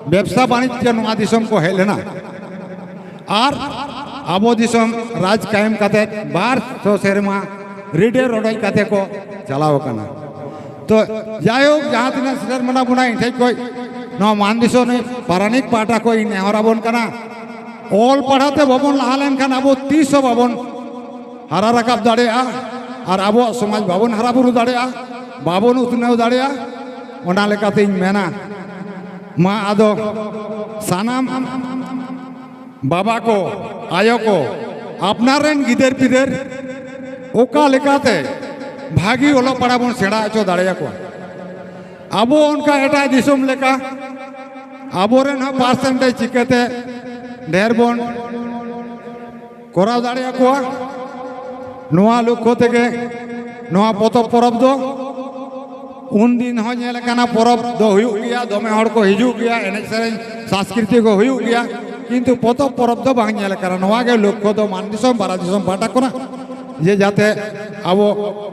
ᱵᱮᱵᱽᱥᱟ ᱵᱟᱹᱱᱤᱡᱽ ᱛᱮ ᱱᱚᱣᱟ ᱫᱤᱥᱚᱢ ᱠᱚ ᱦᱮᱡ ᱞᱮᱱᱟ᱾ ᱟᱨ ᱟᱵᱚ ᱫᱤᱥᱚᱢ ᱨᱟᱡᱽ ᱠᱟᱭᱮᱢ ᱠᱟᱛᱮ ᱵᱟᱨ ᱥᱚ ᱥᱮᱨᱢᱟ ᱨᱤᱰᱟᱹ ᱨᱚᱰᱚᱡ ᱠᱟᱛᱮ ᱠᱚ ᱪᱟᱞᱟᱣ ᱟᱠᱟᱱᱟ᱾ ᱛᱚ ᱡᱟᱭᱦᱳᱠ, ᱡᱟᱦᱟᱸ ᱛᱤᱱᱟᱹᱜ ᱥᱮᱴᱮᱨ ᱢᱮᱱᱟᱜ ᱵᱚᱱᱟ, ᱤᱧ ᱴᱷᱮᱡ ᱠᱷᱚᱡ ᱱᱚᱣᱟ ᱢᱟᱱ ᱫᱤᱥᱚᱢ ᱨᱤᱱᱤᱡ ᱯᱟᱨᱟᱱᱤᱠ ᱯᱟᱦᱴᱟ ᱠᱷᱚᱡ ᱤᱧ ᱱᱮᱦᱚᱨ ᱟᱵᱚᱱ ᱠᱟᱱᱟ, ᱚᱞ ᱯᱟᱲᱦᱟᱣ ᱛᱮ ᱵᱟᱵᱚᱱ ᱞᱟᱦᱟ ᱞᱮᱱᱠᱷᱟᱱ ᱟᱵᱚ ᱛᱤᱥ ᱦᱚᱸ ᱵᱟᱵᱚᱱ ᱦᱟᱨᱟ ᱨᱟᱠᱟᱵ ᱫᱟᱲᱮᱭᱟᱜᱼᱟ, ᱟᱨ ᱟᱵᱚᱣᱟᱜ ᱥᱚᱢᱟᱡᱽ ᱵᱟᱵᱚᱱ ᱦᱟᱨᱟ ᱵᱩᱨᱩ ᱫᱟᱲᱮᱭᱟᱜᱼᱟ, ᱵᱟᱵᱚᱱ ᱩᱛᱱᱟᱹᱣ ᱫᱟᱲᱮᱭᱟᱜᱼᱟ᱾ ᱚᱱᱟ ᱞᱮᱠᱟᱛᱤᱧ ᱢᱮᱱᱟ, ᱢᱟ ᱟᱫᱚ ᱥᱟᱱᱟᱢ ᱵᱟᱵᱟ ᱠᱚ, ᱟᱭᱳ ᱠᱚ, ᱟᱯᱱᱟᱨ ᱨᱮᱱ ᱜᱤᱫᱟᱹᱨ ᱯᱤᱫᱟᱹᱨ ᱚᱠᱟ ᱞᱮᱠᱟᱛᱮ ᱵᱷᱟᱹᱜᱤ ᱚᱞᱚᱜ ᱯᱟᱲᱦᱟᱣ ᱵᱚᱱ ᱥᱮᱬᱟ ᱦᱚᱪᱚ ᱫᱟᱲᱮᱭᱟᱠᱚᱣᱟ᱾ ᱟᱵᱚ ᱚᱱᱠᱟ ᱮᱴᱟᱜ ᱫᱤᱥᱚᱢ ᱞᱮᱠᱟ ᱟᱵᱚᱨᱮᱱ ᱦᱚᱸ ᱯᱟᱨᱥᱮᱱᱴᱮᱡᱽ ᱪᱤᱠᱟᱹᱛᱮ ᱰᱷᱮᱨ ᱵᱚᱱ ᱠᱚᱨᱟᱣ ᱫᱟᱲᱮᱭᱟᱠᱚᱣᱟ, ᱱᱚᱣᱟ ᱞᱚᱠᱠᱷᱚ ᱛᱮᱜᱮ ᱱᱚᱣᱟ ᱯᱚᱛᱚᱵ ᱯᱚᱨᱚᱵᱽ ᱫᱚ ᱩᱱᱫᱤᱱ ᱦᱚᱸ ᱧᱮᱞ ᱟᱠᱟᱱᱟ, ᱯᱚᱨᱚᱵᱽ ᱫᱚ ᱦᱩᱭᱩᱜ ᱜᱮᱭᱟ, ᱫᱚᱢᱮ ᱦᱚᱲ ᱠᱚ ᱦᱤᱡᱩᱜ ᱜᱮᱭᱟ, ᱮᱱᱮᱡ ᱥᱮᱨᱮᱧ ᱥᱟᱝᱥᱠᱨᱤᱛᱤ ᱠᱚ ᱦᱩᱭᱩᱜ ᱜᱮᱭᱟ, ᱠᱤᱱᱛᱩ ᱯᱚᱛᱚᱵ ᱯᱚᱨᱚᱵᱽ ᱫᱚ ᱵᱟᱝ ᱧᱮᱞ ᱟᱠᱟᱱᱟ᱾ ᱱᱚᱣᱟ ᱜᱮ ᱞᱚᱠᱠᱷᱚ ᱫᱚ ᱢᱟᱱ ᱫᱤᱥᱚᱢ ᱵᱟᱨᱟ ᱫᱤᱥᱚᱢ ᱯᱟᱦᱴᱟ ᱠᱷᱚᱱᱟᱜ, ᱡᱮ ᱡᱟᱛᱮ ᱟᱵᱚ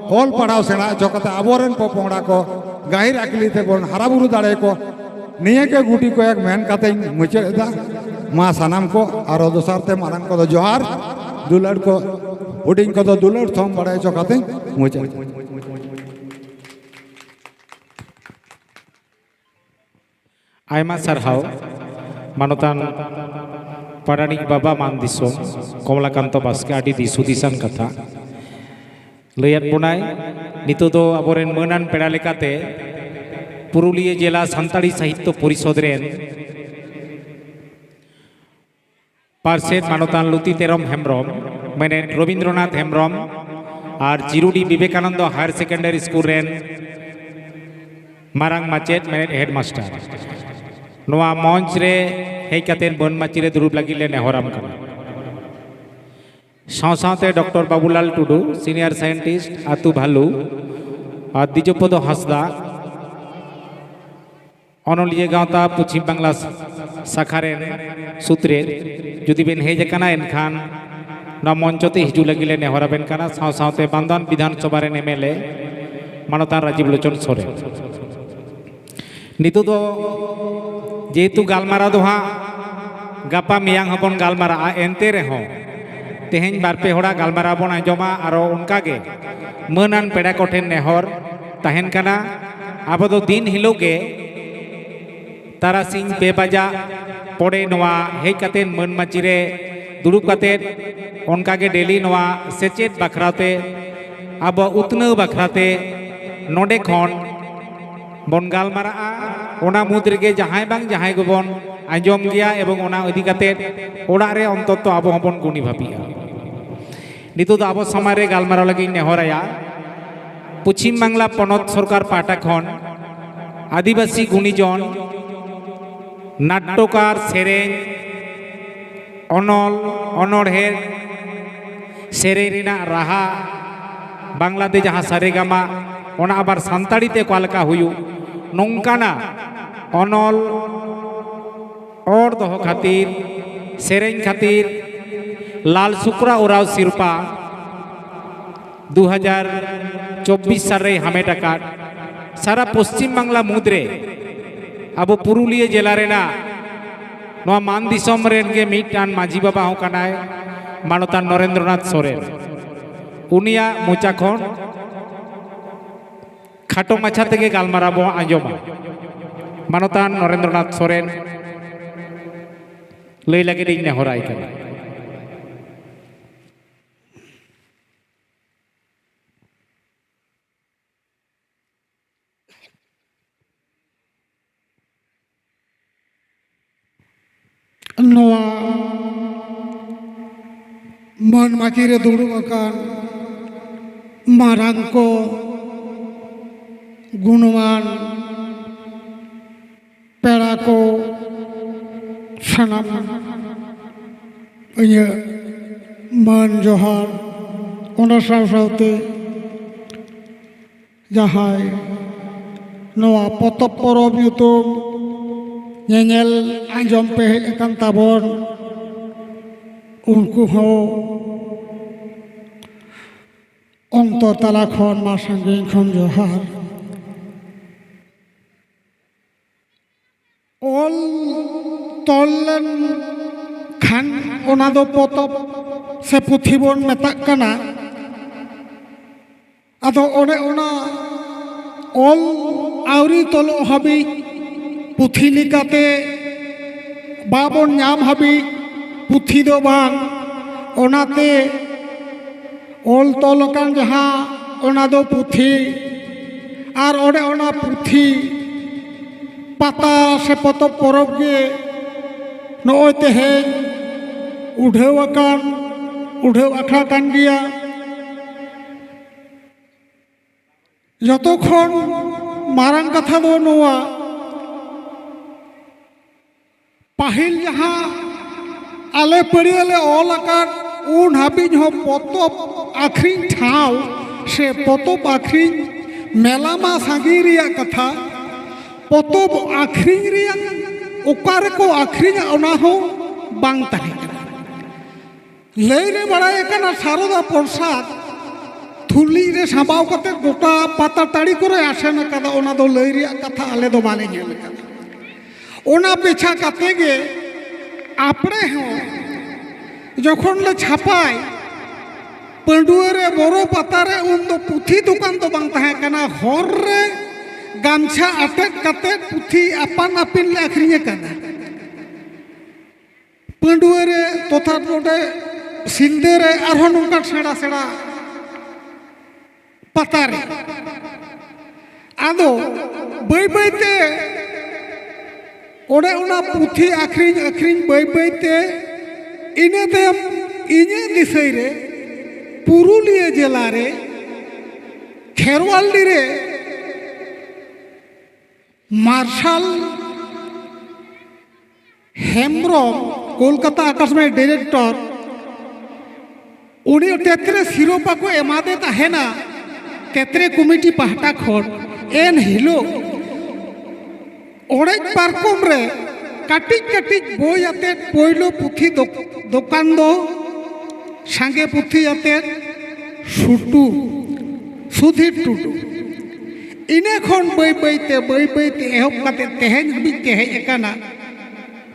ᱚᱞ ᱯᱟᱲᱦᱟᱣ ᱥᱮᱬᱟ ᱦᱚᱪᱚ ᱠᱟᱛᱮ ᱟᱵᱚᱨᱮᱱ ᱯᱚᱯᱚᱝᱲᱟ ᱠᱚ ᱜᱟᱹᱦᱤᱨ ᱟᱹᱠᱤᱞ ᱛᱮᱵᱚᱱ ᱦᱟᱨᱟ ᱵᱩᱨᱩ ᱫᱟᱲᱮᱭᱟᱠᱚ᱾ ᱱᱤᱭᱟᱹ ᱜᱮ ᱜᱩᱴᱤ ᱠᱚᱭᱮᱠ ᱢᱮᱱ ᱠᱟᱛᱮᱧ ᱢᱩᱪᱟᱹᱫ ᱮᱫᱟ᱾ ᱢᱟ ᱥᱟᱱᱟᱢ ᱠᱚ ᱟᱨᱚ ᱫᱚᱥᱟᱨ ᱛᱮ ᱢᱟᱨᱟᱝ ᱠᱚᱫᱚ ᱡᱚᱦᱟᱨ, ᱫᱩᱞᱟᱹᱲ ᱠᱚ ᱦᱩᱰᱤᱧ ᱠᱚᱫᱚ ᱫᱩᱞᱟᱹᱲ ᱛᱷᱚᱢ ᱵᱟᱲᱟᱭ ᱦᱚᱪᱚ ᱠᱟᱛᱮᱧ ᱢᱩᱪᱟᱹᱫ ᱮᱫᱟ᱾ ᱟᱭᱢᱟ ᱥᱟᱨᱦᱟᱣ ᱢᱟᱱᱚᱛᱟᱱ ᱯᱟᱨᱟᱱᱤᱠ ᱵᱟᱵᱟ ᱢᱟᱱ ᱫᱤᱥᱚᱢ ᱠᱚᱢᱞᱟᱠᱟᱱᱛᱚ ᱵᱟᱥᱠᱮ, ᱟᱹᱰᱤ ᱫᱤᱥ ᱦᱩᱫᱤᱥᱟᱱ ᱠᱟᱛᱷᱟ ᱞᱟᱹᱭᱟᱫ ᱵᱚᱱᱟᱭ᱾ ᱱᱤᱛᱚᱜ ᱫᱚ ᱟᱵᱚᱨᱮᱱ ᱢᱟᱹᱱᱟᱱ ᱯᱮᱲᱟ ᱞᱮᱠᱟᱛᱮ ᱯᱩᱨᱩᱞᱤᱭᱟᱹ ᱡᱮᱞᱟ ᱥᱟᱱᱛᱟᱲᱤ ᱥᱟᱦᱤᱛᱛᱚ ᱯᱚᱨᱤᱥᱚᱫᱽ ᱨᱮᱱ ᱯᱟᱨᱥᱮᱛ ᱢᱟᱱᱚᱛᱟᱱ ᱞᱩᱛᱤ ᱛᱮᱨᱚᱢ ᱦᱮᱢᱵᱨᱚᱢ, ᱢᱮᱱᱮᱫ ᱨᱚᱵᱤᱱᱫᱨᱚᱱᱟᱛᱷ ᱦᱮᱢᱵᱨᱚᱢ, ᱟᱨ ᱡᱤᱨᱩᱰᱤ ᱵᱤᱵᱮᱠᱟᱱᱚᱱᱫᱚ ᱦᱟᱭᱟᱨ ᱥᱮᱠᱮᱱᱰᱟᱨᱤ ᱥᱠᱩᱞ ᱨᱮᱱ ᱢᱟᱨᱟᱝ ᱢᱟᱪᱮᱫ, ᱢᱮᱱᱮᱫ ᱦᱮᱰᱢᱟᱥᱴᱟᱨ, ᱱᱚᱣᱟ ᱢᱚᱧᱪ ᱨᱮ ᱦᱮᱡ ᱠᱟᱛᱮ ᱢᱟᱹᱱ ᱢᱟᱹᱪᱤ ᱨᱮ ᱫᱩᱲᱩᱵ ᱞᱟᱹᱜᱤᱫ ᱞᱮ ᱱᱮᱦᱚᱨᱟᱢ ᱠᱟᱱᱟ᱾ ᱥᱟᱶ ᱥᱟᱶᱛᱮ ᱰᱚᱠᱴᱚᱨ ᱵᱟᱵᱩᱞᱟᱞ ᱴᱩᱰᱩ, ᱥᱤᱱᱤᱭᱟᱨ ᱥᱟᱭᱮᱱᱴᱤᱥᱴ, ᱟᱹᱛᱩ ᱵᱷᱟᱞᱩ, ᱟᱨ ᱫᱤᱡᱚᱯᱚᱫᱚ ᱦᱟᱸᱥᱫᱟ, ᱚᱱᱚᱞᱤᱭᱟᱹ ᱜᱟᱶᱛᱟ ᱯᱚᱪᱷᱤᱢ ᱵᱟᱝᱞᱟ ᱥᱟᱠᱷᱟ ᱨᱮᱱ ᱥᱩᱛᱨᱮᱛ, ᱡᱩᱫᱤ ᱵᱮᱱ ᱦᱮᱡ ᱟᱠᱟᱱᱟ, ᱮᱱᱠᱷᱟᱱ ᱱᱚᱣᱟ ᱢᱚᱧᱪᱚ ᱛᱮ ᱦᱤᱡᱩᱜ ᱞᱟᱹᱜᱤᱫ ᱞᱮ ᱱᱮᱦᱚᱨ ᱟᱵᱮᱱ ᱠᱟᱱᱟ᱾ ᱥᱟᱶ ᱥᱟᱶᱛᱮ ᱵᱟᱱᱫᱣᱟᱱ ᱵᱤᱫᱷᱟᱱ ᱥᱚᱵᱷᱟ ᱨᱮᱱ ᱮᱢ ᱮᱞ ᱮ ᱢᱟᱱᱚᱛᱟᱱ ᱨᱟᱡᱤᱵ ᱞᱳᱪᱚᱱ ᱥᱚᱨᱮᱱ᱾ ᱱᱤᱛᱚᱜ ᱫᱚ ᱡᱮᱦᱮᱛᱩ ᱜᱟᱞᱢᱟᱨᱟᱣ ᱫᱚ ᱦᱟᱸᱜ ᱜᱟᱯᱟ ᱢᱮᱭᱟᱝ ᱦᱚᱸᱵᱚᱱ ᱜᱟᱞᱢᱟᱨᱟᱜᱼᱟ, ᱮᱱᱛᱮ ᱨᱮᱦᱚᱸ ᱛᱮᱦᱮᱧ ᱵᱟᱨ ᱯᱮ ᱦᱚᱲᱟᱜ ᱜᱟᱞᱢᱟᱨᱟᱣ ᱵᱚᱱ ᱟᱸᱡᱚᱢᱟ᱾ ᱟᱨᱚ ᱚᱱᱠᱟᱜᱮ ᱢᱟᱹᱱᱟᱱ ᱯᱮᱲᱟ ᱠᱚᱴᱷᱮᱱ ᱱᱮᱦᱚᱨ ᱛᱟᱦᱮᱱ ᱠᱟᱱᱟ, ᱟᱵᱚ ᱫᱚ ᱫᱤᱱ ᱦᱤᱞᱳᱜ ᱜᱮ ᱛᱟᱨᱟᱥᱤᱧ ᱯᱮ ᱵᱟᱡᱟᱜ ᱯᱚᱨᱮ ᱱᱚᱣᱟ ᱦᱮᱡ ᱠᱟᱛᱮ ᱢᱟᱹᱱ ᱢᱟᱹᱪᱤ ᱨᱮ ᱫᱩᱲᱩᱵ ᱠᱟᱛᱮ, ᱚᱱᱠᱟᱜᱮ ᱰᱮᱞᱤ ᱱᱚᱣᱟ ᱥᱮᱪᱮᱫ ᱵᱟᱠᱷᱨᱟᱛᱮ, ᱟᱵᱚ ᱩᱛᱱᱟᱹᱣ ᱵᱟᱠᱷᱨᱟᱛᱮ ᱱᱚᱰᱮ ᱠᱷᱚᱱ ᱵᱚᱱ ᱜᱟᱞᱢᱟᱨᱟᱜᱼᱟ, ᱚᱱᱟ ᱢᱩᱫᱽ ᱨᱮᱜᱮ ᱡᱟᱦᱟᱸᱭ ᱵᱟᱝ ᱡᱟᱦᱟᱸᱭ ᱜᱮᱵᱚᱱ ᱟᱸᱡᱚᱢ ᱜᱮᱭᱟ ᱮᱵᱚᱝ ᱚᱱᱟ ᱤᱫᱤ ᱠᱟᱛᱮ ᱚᱲᱟᱜ ᱨᱮ ᱚᱱᱛᱚᱛᱚ ᱟᱵᱚ ᱦᱚᱸᱵᱚᱱ ᱜᱩᱱᱤ ᱵᱷᱟᱹᱵᱤᱜᱼᱟ᱾ ᱱᱤᱛᱚᱜ ᱫᱚ ᱟᱵᱚ ᱥᱟᱢᱟᱝ ᱨᱮ ᱜᱟᱞᱢᱟᱨᱟᱣ ᱞᱟᱹᱜᱤᱫ ᱤᱧ ᱱᱮᱦᱚᱨᱟᱭᱟ ᱯᱚᱪᱷᱤᱢ ᱵᱟᱝᱞᱟ ᱯᱚᱱᱚᱛ ᱥᱚᱨᱠᱟᱨ ᱯᱟᱦᱴᱟ ᱠᱷᱚᱱ ᱟᱹᱫᱤᱵᱟᱹᱥᱤ ᱜᱩᱱᱤᱡᱚᱱ, ᱱᱟᱴᱴᱚᱠᱟᱨ, ᱥᱮᱨᱮᱧ, ᱚᱱᱚᱞ, ᱚᱱᱚᱬᱦᱮ, ᱥᱮᱨᱮᱧ ᱨᱮᱱᱟᱜ ᱨᱟᱦᱟ, ᱵᱟᱝᱞᱟᱛᱮ ᱡᱟᱦᱟᱸ ᱥᱟᱨᱮᱜᱟᱢᱟ, ᱚᱱᱟ ᱟᱵᱟᱨ ᱥᱟᱱᱛᱟᱲᱤ ᱛᱮ ᱚᱠᱟ ᱞᱮᱠᱟ ᱦᱩᱭᱩᱜ, ᱱᱚᱝᱠᱟᱱᱟᱜ ᱚᱱᱚᱞ ᱚᱨ ᱫᱚᱦᱚ ᱠᱷᱟᱹᱛᱤᱨ, ᱥᱮᱨᱮᱧ ᱠᱷᱟᱹᱛᱤᱨ ᱞᱟᱞ ᱥᱩᱠᱨᱟ ᱳᱨᱟᱣ ᱥᱤᱨᱯᱟ ᱫᱩ ᱦᱟᱡᱟᱨ ᱪᱚᱵᱵᱤᱥ ᱥᱟᱞ ᱨᱮᱭ ᱦᱟᱢᱮᱴ ᱟᱠᱟᱫ ᱥᱟᱨᱟ ᱯᱚᱥᱪᱤᱢ ᱵᱟᱝᱞᱟ ᱢᱩᱫᱽᱨᱮ ᱟᱵᱚ ᱯᱩᱨᱩᱞᱤᱭᱟᱹ ᱡᱮᱞᱟ ᱨᱮᱱᱟᱜ ᱱᱚᱣᱟ ᱢᱟᱱ ᱫᱤᱥᱚᱢ ᱨᱮᱱ ᱜᱮ ᱢᱤᱫᱴᱟᱝ ᱢᱟᱹᱡᱷᱤ ᱵᱟᱵᱟ ᱦᱚᱸ ᱠᱟᱱᱟᱭ, ᱢᱟᱱᱚᱛᱟᱱ ᱱᱚᱨᱮᱱᱫᱨᱚᱱᱟᱛᱷ ᱥᱚᱨᱮᱱ᱾ ᱩᱱᱤᱭᱟᱜ ᱢᱚᱪᱟ ᱠᱷᱚᱱ ᱠᱷᱟᱴᱚ ᱢᱟᱪᱷᱟ ᱛᱮᱜᱮ ᱜᱟᱞᱢᱟᱨᱟᱣ ᱵᱚᱱ ᱟᱸᱡᱚᱢᱟ᱾ ᱢᱟᱱᱚᱛᱟᱱ ᱱᱚᱨᱮᱱᱫᱨᱚᱱᱟᱛᱷ ᱥᱚᱨᱮᱱ ᱞᱟᱹᱭ ᱞᱟᱹᱜᱤᱫ ᱤᱧ ᱱᱮᱦᱚᱨᱟᱭ ᱠᱟᱱᱟ᱾ ᱱᱚᱣᱟ ᱢᱟᱹᱱ ᱢᱟᱹᱪᱤ ᱨᱮ ᱫᱩᱲᱩᱵ ᱟᱠᱟᱱ ᱢᱟᱨᱟᱝ ᱠᱚ, ᱜᱩᱱᱢᱟᱱ ᱯᱮᱲᱟ ᱠᱚ, ᱥᱟᱱᱟᱢ ᱤᱧᱟᱹᱜ ᱢᱟᱹᱱ ᱡᱚᱦᱟᱨ, ᱚᱱᱟ ᱥᱟᱶ ᱥᱟᱶᱛᱮ ᱡᱟᱦᱟᱸᱭ ᱱᱚᱣᱟ ᱯᱚᱛᱚᱵ ᱯᱚᱨᱚᱵᱽ ᱧᱩᱛᱩᱢ ᱧᱮᱧᱮᱞ ᱟᱸᱡᱚᱢ ᱯᱮ ᱦᱮᱡ ᱟᱠᱟᱱ ᱛᱟᱵᱚᱱ, ᱩᱱᱠᱩ ᱦᱚᱸ ᱚᱱᱛᱚᱨ ᱛᱟᱞᱟ ᱠᱷᱚᱱ ᱢᱟ ᱥᱟᱺᱜᱤᱧ ᱠᱷᱚᱱ ᱡᱚᱦᱟᱨ᱾ ᱚᱞ ᱛᱚᱞ ᱞᱮᱱ ᱠᱷᱟᱱ ᱚᱱᱟ ᱫᱚ ᱯᱚᱛᱚᱵ ᱥᱮ ᱯᱩᱛᱷᱤ ᱵᱚᱱ ᱢᱮᱛᱟᱜ ᱠᱟᱱᱟ᱾ ᱟᱫᱚ ᱚᱱᱮ ᱚᱱᱟ ᱚᱞ ᱟᱹᱣᱨᱤ ᱛᱚᱞᱚᱜ ᱦᱟᱹᱵᱤᱡ, ᱯᱩᱛᱷᱤ ᱞᱮᱠᱟᱛᱮ ᱵᱟᱵᱚᱱ ᱧᱟᱢ ᱦᱟᱹᱵᱤᱡ ᱯᱩᱛᱷᱤ ᱫᱚ ᱵᱟᱝ᱾ ᱚᱱᱟᱛᱮ ᱚᱞ ᱛᱚᱞ ᱟᱠᱟᱱ ᱡᱟᱦᱟᱸ, ᱚᱱᱟ ᱫᱚ ᱯᱩᱛᱷᱤ᱾ ᱟᱨ ᱚᱸᱰᱮ ᱚᱱᱟ ᱯᱩᱛᱷᱤ ᱯᱟᱛᱟ ᱥᱮ ᱯᱚᱛᱚᱵ ᱯᱚᱨᱚᱵᱽ ᱜᱮ ᱱᱚᱜᱼᱚᱭ ᱛᱮᱦᱮᱧ ᱩᱰᱷᱟᱹᱣ ᱟᱠᱟᱱ, ᱩᱰᱷᱟᱹᱣ ᱟᱠᱷᱲᱟ ᱠᱟᱱ ᱜᱮᱭᱟ᱾ ᱡᱚᱛᱚ ᱠᱷᱚᱱ ᱢᱟᱨᱟᱝ ᱠᱟᱛᱷᱟ ᱫᱚ ᱱᱚᱣᱟ, ᱯᱟᱹᱦᱤᱞ ᱡᱟᱦᱟᱸ ᱟᱞᱮ ᱯᱟᱹᱲᱭᱟᱹ ᱞᱮ ᱚᱞ ᱟᱠᱟᱫ, ᱩᱱ ᱦᱟᱹᱵᱤᱡ ᱦᱚᱸ ᱯᱚᱛᱚᱵ ᱟᱹᱠᱷᱨᱤᱧ ᱴᱷᱟᱶ ᱥᱮ ᱯᱚᱛᱚᱵ ᱟᱹᱠᱷᱨᱤᱧ ᱢᱮᱞᱟ ᱢᱟ ᱥᱟᱺᱜᱤᱧ ᱨᱮᱭᱟᱜ ᱠᱟᱛᱷᱟ, ᱯᱚᱛᱚᱵ ᱟᱹᱠᱷᱨᱤᱧ ᱨᱮᱭᱟᱜ ᱚᱠᱟ ᱨᱮᱠᱚ ᱟᱹᱠᱷᱨᱤᱧᱟ ᱚᱱᱟ ᱦᱚᱸ ᱵᱟᱝ ᱛᱟᱦᱮᱸ ᱠᱟᱱᱟ᱾ ᱞᱟᱹᱭ ᱨᱮ ᱵᱟᱲᱟᱭ ᱟᱠᱟᱱᱟ ᱥᱟᱨᱚᱫᱟ ᱯᱨᱚᱥᱟᱫᱽ ᱛᱷᱩᱞᱤ ᱨᱮ ᱥᱟᱸᱵᱟᱣ ᱠᱟᱛᱮ ᱜᱚᱴᱟ ᱯᱟᱛᱟ ᱴᱟᱺᱰᱤ ᱠᱚᱨᱮ ᱟᱥᱮᱱ ᱟᱠᱟᱫᱟ, ᱚᱱᱟ ᱫᱚ ᱞᱟᱹᱭ ᱨᱮᱭᱟᱜ ᱠᱟᱛᱷᱟ, ᱟᱞᱮ ᱫᱚ ᱵᱟᱞᱮ ᱧᱮᱞ ᱟᱠᱟᱫᱟ᱾ ᱚᱱᱟ ᱯᱮᱪᱷᱟ ᱠᱟᱛᱮ ᱜᱮ ᱟᱯᱲᱮ ᱦᱚᱸ ᱡᱚᱠᱷᱚᱱ ᱞᱮ ᱪᱷᱟᱯᱟᱭ ᱯᱟᱺᱰᱩᱣᱟᱹ ᱨᱮ ᱵᱚᱨᱚ ᱯᱟᱛᱟ ᱨᱮ, ᱩᱱ ᱫᱚ ᱯᱩᱛᱷᱤ ᱫᱚᱠᱟᱱ ᱫᱚ ᱵᱟᱝ ᱛᱟᱦᱮᱸ ᱠᱟᱱᱟ, ᱦᱚᱨ ᱨᱮ ᱜᱟᱢᱪᱷᱟ ᱟᱴᱮᱫ ᱠᱟᱛᱮ ᱯᱩᱛᱷᱤ ᱟᱯᱟᱱ ᱟᱹᱯᱤᱱ ᱞᱮ ᱟᱹᱠᱷᱨᱤᱧ ᱟᱠᱟᱫᱟ᱾ ᱯᱟᱺᱰᱩᱣᱟᱹ ᱨᱮ ᱛᱚᱛᱷᱟ ᱱᱚᱰᱮ ᱥᱤᱞᱫᱟᱹ ᱨᱮ ᱟᱨᱦᱚᱸ ᱱᱚᱝᱠᱟᱱ ᱥᱮᱬᱟ ᱥᱮᱬᱟ ᱯᱟᱛᱟ ᱨᱮ᱾ ᱟᱫᱚ ᱵᱟᱹᱭ ᱵᱟᱹᱭ ᱛᱮ ᱚᱸᱰᱮ ᱚᱱᱟ ᱯᱩᱛᱷᱤ ᱟᱹᱠᱷᱨᱤᱧ ᱟᱹᱠᱷᱨᱤᱧ ᱵᱟᱹᱭ ᱵᱟᱹᱭ ᱛᱮ ᱤᱱᱟᱹ ᱛᱟᱭᱚᱢ ᱤᱧᱟᱹᱜ ᱫᱤᱥᱟᱹᱭ ᱨᱮ ᱯᱩᱨᱩᱞᱤᱭᱟᱹ ᱡᱮᱞᱟ ᱨᱮ ᱠᱷᱮᱨᱣᱟᱞᱰᱤ ᱨᱮ ᱢᱟᱨᱥᱟᱞ ᱦᱮᱢᱵᱨᱚᱢ, ᱠᱳᱞᱠᱟᱛᱟ ᱟᱠᱟᱥᱵᱟᱬᱤ ᱰᱤᱨᱮᱠᱴᱚᱨ, ᱩᱱᱤ ᱛᱮᱛᱨᱮ ᱥᱤᱨᱳᱯᱟ ᱠᱚ ᱮᱢᱟᱫᱮ ᱛᱟᱦᱮᱱᱟ ᱛᱮᱛᱨᱮ ᱠᱚᱢᱤᱴᱤ ᱯᱟᱦᱴᱟ ᱠᱷᱚᱱ᱾ ᱮᱱ ᱦᱤᱞᱳᱜ ᱚᱲᱮᱡ ᱯᱟᱨᱠᱚᱢ ᱨᱮ ᱠᱟᱹᱴᱤᱡ ᱠᱟᱹᱴᱤᱡ ᱵᱳᱭ ᱟᱛᱮᱫ ᱯᱳᱭᱞᱳ ᱯᱩᱛᱷᱤ ᱫᱚᱠ-, ᱫᱚᱠᱟᱱ ᱫᱚ ᱥᱟᱸᱜᱮ ᱯᱩᱛᱷᱤ ᱟᱛᱮᱫ ᱥᱩᱴᱩ ᱥᱩᱫᱷᱤᱨ ᱴᱩᱰᱩ᱾ ᱤᱱᱟᱹ ᱠᱷᱚᱱ ᱵᱟᱹᱭ ᱵᱟᱹᱭ ᱛᱮ, ᱵᱟᱹᱭ ᱵᱟᱹᱭ ᱛᱮ ᱮᱦᱚᱵ ᱠᱟᱛᱮ ᱛᱮᱦᱮᱧ ᱦᱟᱹᱵᱤᱡ ᱛᱮ ᱦᱮᱡ ᱟᱠᱟᱱᱟ᱾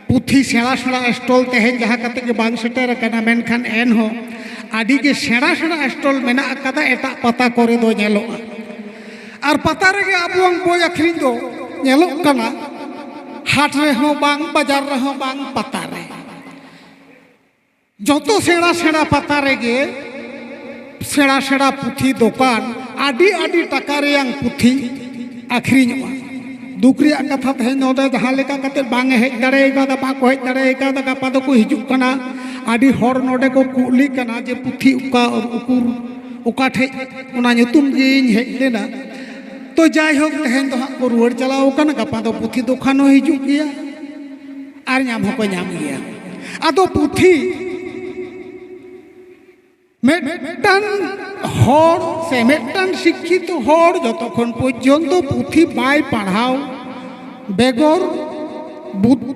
ᱯᱩᱛᱷᱤ ᱥᱮᱬᱟ ᱥᱮᱬᱟ ᱥᱴᱚᱞ ᱛᱮᱦᱮᱧ ᱡᱟᱦᱟᱸ ᱠᱟᱛᱮ ᱜᱮ ᱵᱟᱝ ᱥᱮᱴᱮᱨ ᱟᱠᱟᱱᱟ, ᱢᱮᱱᱠᱷᱟᱱ ᱮᱱᱦᱚᱸ ᱟᱹᱰᱤ ᱜᱮ ᱥᱮᱬᱟ ᱥᱮᱬᱟ ᱥᱴᱚᱞ ᱢᱮᱱᱟᱜ ᱟᱠᱟᱫᱟ, ᱮᱴᱟᱜ ᱯᱟᱛᱟ ᱠᱚᱨᱮ ᱫᱚ ᱧᱮᱞᱚᱜᱼᱟ᱾ ᱟᱨ ᱯᱟᱛᱟ ᱨᱮᱜᱮ ᱟᱵᱚᱣᱟᱜ ᱵᱳᱭ ᱟᱹᱠᱷᱨᱤᱧ ᱫᱚ ᱧᱮᱞᱚᱜ ᱠᱟᱱᱟ, ᱦᱟᱴ ᱨᱮᱦᱚᱸ ᱵᱟᱝ, ᱵᱟᱡᱟᱨ ᱨᱮᱦᱚᱸ ᱵᱟᱝ, ᱯᱟᱛᱟ ᱨᱮ᱾ ᱡᱚᱛᱚ ᱥᱮᱬᱟ ᱥᱮᱬᱟ ᱯᱟᱛᱟ ᱨᱮᱜᱮ ᱥᱮᱬᱟ ᱥᱮᱬᱟ ᱯᱩᱛᱷᱤ ᱫᱚᱠᱟᱱ, ᱟᱹᱰᱤ ᱟᱹᱰᱤ ᱴᱟᱠᱟ ᱨᱮᱭᱟᱝ ᱯᱩᱛᱷᱤ ᱟᱹᱠᱷᱨᱤᱧᱚᱜᱼᱟ᱾ ᱫᱩᱠ ᱨᱮᱭᱟᱜ ᱠᱟᱛᱷᱟ, ᱛᱮᱦᱮᱧ ᱱᱚᱰᱮ ᱡᱟᱦᱟᱸ ᱞᱮᱠᱟ ᱠᱟᱛᱮ ᱵᱟᱝ ᱮ ᱦᱮᱡ ᱫᱟᱲᱮ ᱠᱟᱣᱫᱟ, ᱵᱟᱠᱚ ᱦᱮᱡ ᱫᱟᱲᱮ ᱠᱟᱣᱫᱟ, ᱜᱟᱯᱟ ᱫᱚᱠᱚ ᱦᱤᱡᱩᱜ ᱠᱟᱱᱟ᱾ ᱟᱹᱰᱤ ᱦᱚᱲ ᱱᱚᱰᱮ ᱠᱚ ᱠᱩᱞᱤ ᱠᱟᱱᱟ ᱡᱮ ᱯᱩᱛᱷᱤ ᱚᱠᱟ, ᱩᱠᱩᱨ, ᱚᱠᱟ ᱴᱷᱮᱡ, ᱚᱱᱟ ᱧᱩᱛᱩᱢ ᱜᱤᱧ ᱦᱮᱡ ᱞᱮᱱᱟ᱾ ᱛᱚ ᱡᱟᱭᱦᱳᱠ, ᱛᱮᱦᱮᱧ ᱫᱚ ᱦᱟᱸᱜ ᱠᱚ ᱨᱩᱣᱟᱹᱲ ᱪᱟᱞᱟᱣ ᱟᱠᱟᱱᱟ, ᱜᱟᱯᱟ ᱫᱚ ᱯᱩᱛᱷᱤ ᱫᱚᱠᱟᱱ ᱦᱚᱸ ᱦᱤᱡᱩᱜ ᱜᱮᱭᱟ ᱟᱨ ᱧᱟᱢ ᱦᱚᱸᱠᱚ ᱧᱟᱢ ᱜᱮᱭᱟ᱾ ᱟᱫᱚ ᱯᱩᱛᱷᱤ ᱢᱤᱫᱴᱟᱝ ᱦᱚᱲ ᱥᱮ ᱢᱤᱫᱴᱟᱝ ᱥᱤᱠᱠᱷᱤᱛᱚ ᱦᱚᱲ ᱡᱚᱛᱚᱠᱷᱚᱱ ᱯᱚᱨᱡᱚᱱᱛᱚ ᱯᱩᱛᱷᱤ ᱵᱟᱭ ᱯᱟᱲᱦᱟᱣ ᱵᱮᱜᱚᱨ ᱵᱩᱫ-,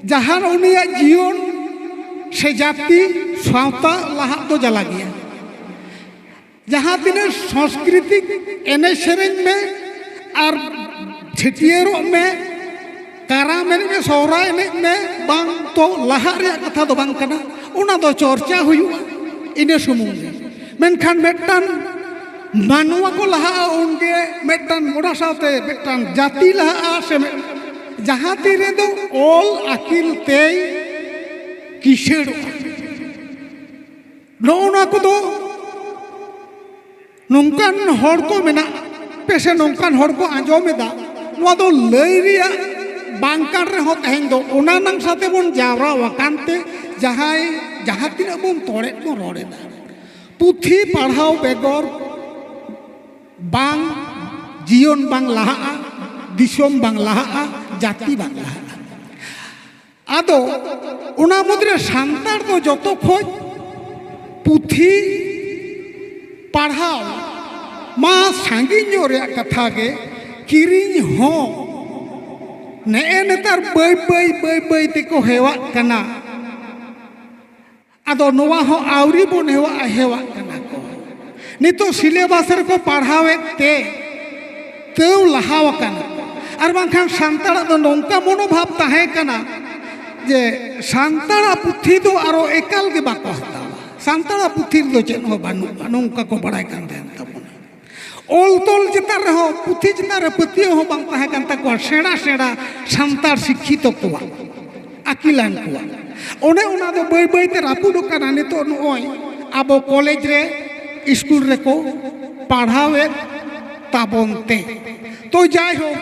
ᱡᱟᱦᱟᱸ ᱩᱱᱤᱭᱟᱜ ᱡᱤᱭᱚᱱ ᱥᱮ ᱡᱟᱹᱛᱤ ᱥᱟᱶᱛᱟ ᱞᱟᱦᱟᱜ ᱫᱚ ᱡᱟᱞᱟ ᱜᱮᱭᱟ᱾ ᱡᱟᱦᱟᱸ ᱛᱤᱱᱟᱹᱜ ᱥᱚᱝᱥᱠᱨᱤᱛᱤᱠ ᱮᱱᱮᱡ ᱥᱮᱨᱮᱧ ᱢᱮ ᱟᱨ ᱪᱷᱟᱹᱴᱭᱟᱹᱨᱚᱜ ᱢᱮ, ᱠᱟᱨᱟᱢ ᱮᱱᱮᱡ ᱢᱮ, ᱥᱚᱦᱨᱟᱭ ᱮᱱᱮᱡ ᱢᱮ, ᱵᱟᱝ ᱛᱚ ᱞᱟᱦᱟᱜ ᱨᱮᱭᱟᱜ ᱠᱟᱛᱷᱟ ᱫᱚ ᱵᱟᱝ ᱠᱟᱱᱟ, ᱚᱱᱟ ᱫᱚ ᱪᱚᱨᱪᱟ ᱦᱩᱭᱩᱜᱼᱟ, ᱤᱱᱟᱹ ᱥᱩᱢᱩᱝ ᱜᱮ᱾ ᱢᱮᱱᱠᱷᱟᱱ ᱢᱤᱫᱴᱟᱝ ᱢᱟᱱᱣᱟ ᱠᱚ ᱞᱟᱦᱟᱜᱼᱟ ᱩᱱᱜᱮ ᱢᱤᱫᱴᱟᱝ ᱢᱚᱲᱟ ᱥᱟᱶᱛᱮ ᱢᱤᱫᱴᱟᱝ ᱡᱟᱹᱛᱤ ᱞᱟᱦᱟᱜᱼᱟ, ᱥᱮ ᱢᱤᱫ-, ᱡᱟᱦᱟᱸ ᱛᱤ ᱨᱮᱫᱚ ᱚᱞ ᱟᱹᱠᱤᱞ ᱛᱮᱭ ᱠᱤᱥᱟᱹᱬᱚᱜᱼᱟ᱾ ᱱᱚᱜᱼᱚ ᱱᱚᱣᱟ ᱠᱚᱫᱚ ᱱᱚᱝᱠᱟᱱ ᱦᱚᱲ ᱠᱚ ᱢᱮᱱᱟᱜ ᱯᱮ ᱥᱮ ᱱᱚᱝᱠᱟᱱ ᱦᱚᱲ ᱠᱚ ᱟᱸᱡᱚᱢ ᱮᱫᱟ, ᱱᱚᱣᱟ ᱫᱚ ᱞᱟᱹᱭ ᱨᱮᱭᱟᱜ ᱵᱟᱝ ᱠᱟᱱ ᱨᱮᱦᱚᱸ ᱛᱮᱦᱮᱧ ᱫᱚ ᱚᱱᱟ ᱱᱟᱝᱥᱟ ᱛᱮᱵᱚᱱ ᱡᱟᱣᱨᱟ ᱟᱠᱟᱱ ᱛᱮ ᱡᱟᱦᱟᱸᱭ ᱡᱟᱦᱟᱸ ᱛᱤᱱᱟᱹᱜ ᱵᱚᱱ ᱛᱚᱲᱮᱫ ᱵᱚᱱ ᱨᱚᱲ ᱮᱫᱟ᱾ ᱯᱩᱛᱷᱤ ᱯᱟᱲᱦᱟᱣ ᱵᱮᱜᱚᱨ ᱵᱟᱝ ᱡᱤᱭᱚᱱ ᱵᱟᱝ ᱞᱟᱦᱟᱜᱼᱟ, ᱫᱤᱥᱚᱢ ᱵᱟᱝ ᱞᱟᱦᱟᱜᱼᱟ, ᱡᱟᱹᱛᱤ ᱵᱟᱝ ᱞᱟᱦᱟᱜᱼᱟ᱾ ᱟᱫᱚ ᱚᱱᱟ ᱢᱩᱫᱽᱨᱮ ᱥᱟᱱᱛᱟᱲ ᱫᱚ ᱡᱚᱛᱚ ᱠᱷᱚᱡ ᱯᱩᱛᱷᱤ ᱯᱟᱲᱦᱟᱣ ᱢᱟ ᱥᱟᱺᱜᱤᱧ ᱧᱚᱜ ᱨᱮᱭᱟᱜ ᱠᱟᱛᱷᱟ ᱜᱮ, ᱠᱤᱨᱤᱧ ᱦᱚᱸ ᱱᱮᱜᱼᱮ ᱱᱮᱛᱟᱨ ᱵᱟᱹᱭ ᱵᱟᱹᱭ ᱵᱟᱹᱭ ᱵᱟᱹᱭ ᱛᱮᱠᱚ ᱦᱮᱣᱟᱜ ᱠᱟᱱᱟ᱾ ᱟᱫᱚ ᱱᱚᱣᱟ ᱦᱚᱸ ᱟᱹᱣᱨᱤ ᱵᱚᱱ ᱦᱮᱣᱟᱜᱼᱟ, ᱦᱮᱣᱟᱜ ᱠᱟᱱᱟ ᱠᱚ᱾ ᱱᱤᱛᱚᱜ ᱥᱤᱞᱮᱵᱟᱥ ᱨᱮᱠᱚ ᱯᱟᱲᱦᱟᱣᱮᱫ ᱛᱮ ᱛᱟᱹᱣ ᱞᱟᱦᱟᱣ ᱟᱠᱟᱱᱟ᱾ ᱟᱨ ᱵᱟᱝᱠᱷᱟᱱ ᱥᱟᱱᱛᱟᱲᱟᱜ ᱫᱚ ᱱᱚᱝᱠᱟ ᱢᱚᱱᱳᱵᱷᱟᱵ ᱛᱟᱦᱮᱸ ᱠᱟᱱᱟ ᱡᱮ ᱥᱟᱱᱛᱟᱲᱟᱜ ᱯᱩᱛᱷᱤ ᱫᱚ ᱟᱨᱚ ᱮᱠᱟᱞ ᱜᱮ ᱵᱟᱠᱚ ᱦᱟᱛᱟᱣᱟ, ᱥᱟᱱᱛᱟᱲᱟᱜ ᱯᱩᱛᱷᱤ ᱨᱮᱫᱚ ᱪᱮᱫ ᱦᱚᱸ ᱵᱟᱹᱱᱩᱜᱼᱟ, ᱱᱚᱝᱠᱟ ᱠᱚ ᱵᱟᱲᱟᱭ ᱠᱟᱱ ᱛᱟᱦᱮᱱ ᱛᱟᱵᱚᱱᱟ᱾ ᱚᱞ ᱛᱚᱞ ᱪᱮᱛᱟᱱ ᱨᱮᱦᱚᱸ, ᱯᱩᱛᱷᱤ ᱪᱮᱛᱟᱱ ᱨᱮ ᱯᱟᱹᱛᱭᱟᱹᱣ ᱦᱚᱸ ᱵᱟᱝ ᱛᱟᱦᱮᱸ ᱠᱟᱱ ᱛᱟᱠᱚᱣᱟ ᱥᱮᱬᱟ ᱥᱮᱬᱟ ᱥᱟᱱᱛᱟᱲ ᱥᱤᱠᱠᱷᱤᱛᱚ ᱠᱚᱣᱟᱜ, ᱟᱹᱠᱤᱞᱟᱱ ᱠᱚᱣᱟᱜ᱾ ᱚᱱᱮ ᱚᱱᱟ ᱫᱚ ᱵᱟᱹᱭ ᱵᱟᱹᱭ ᱛᱮ ᱨᱟᱹᱯᱩᱫᱚᱜ ᱠᱟᱱᱟ᱾ ᱱᱤᱛᱚᱜ ᱱᱚᱜᱼᱚᱭ ᱟᱵᱚ ᱠᱚᱞᱮᱡᱽ ᱨᱮ, ᱤᱥᱠᱩᱞ ᱨᱮᱠᱚ ᱯᱟᱲᱦᱟᱣᱮᱫ ᱛᱟᱵᱚᱱ ᱛᱮ᱾ ᱛᱚ ᱡᱟᱭᱦᱳᱠ,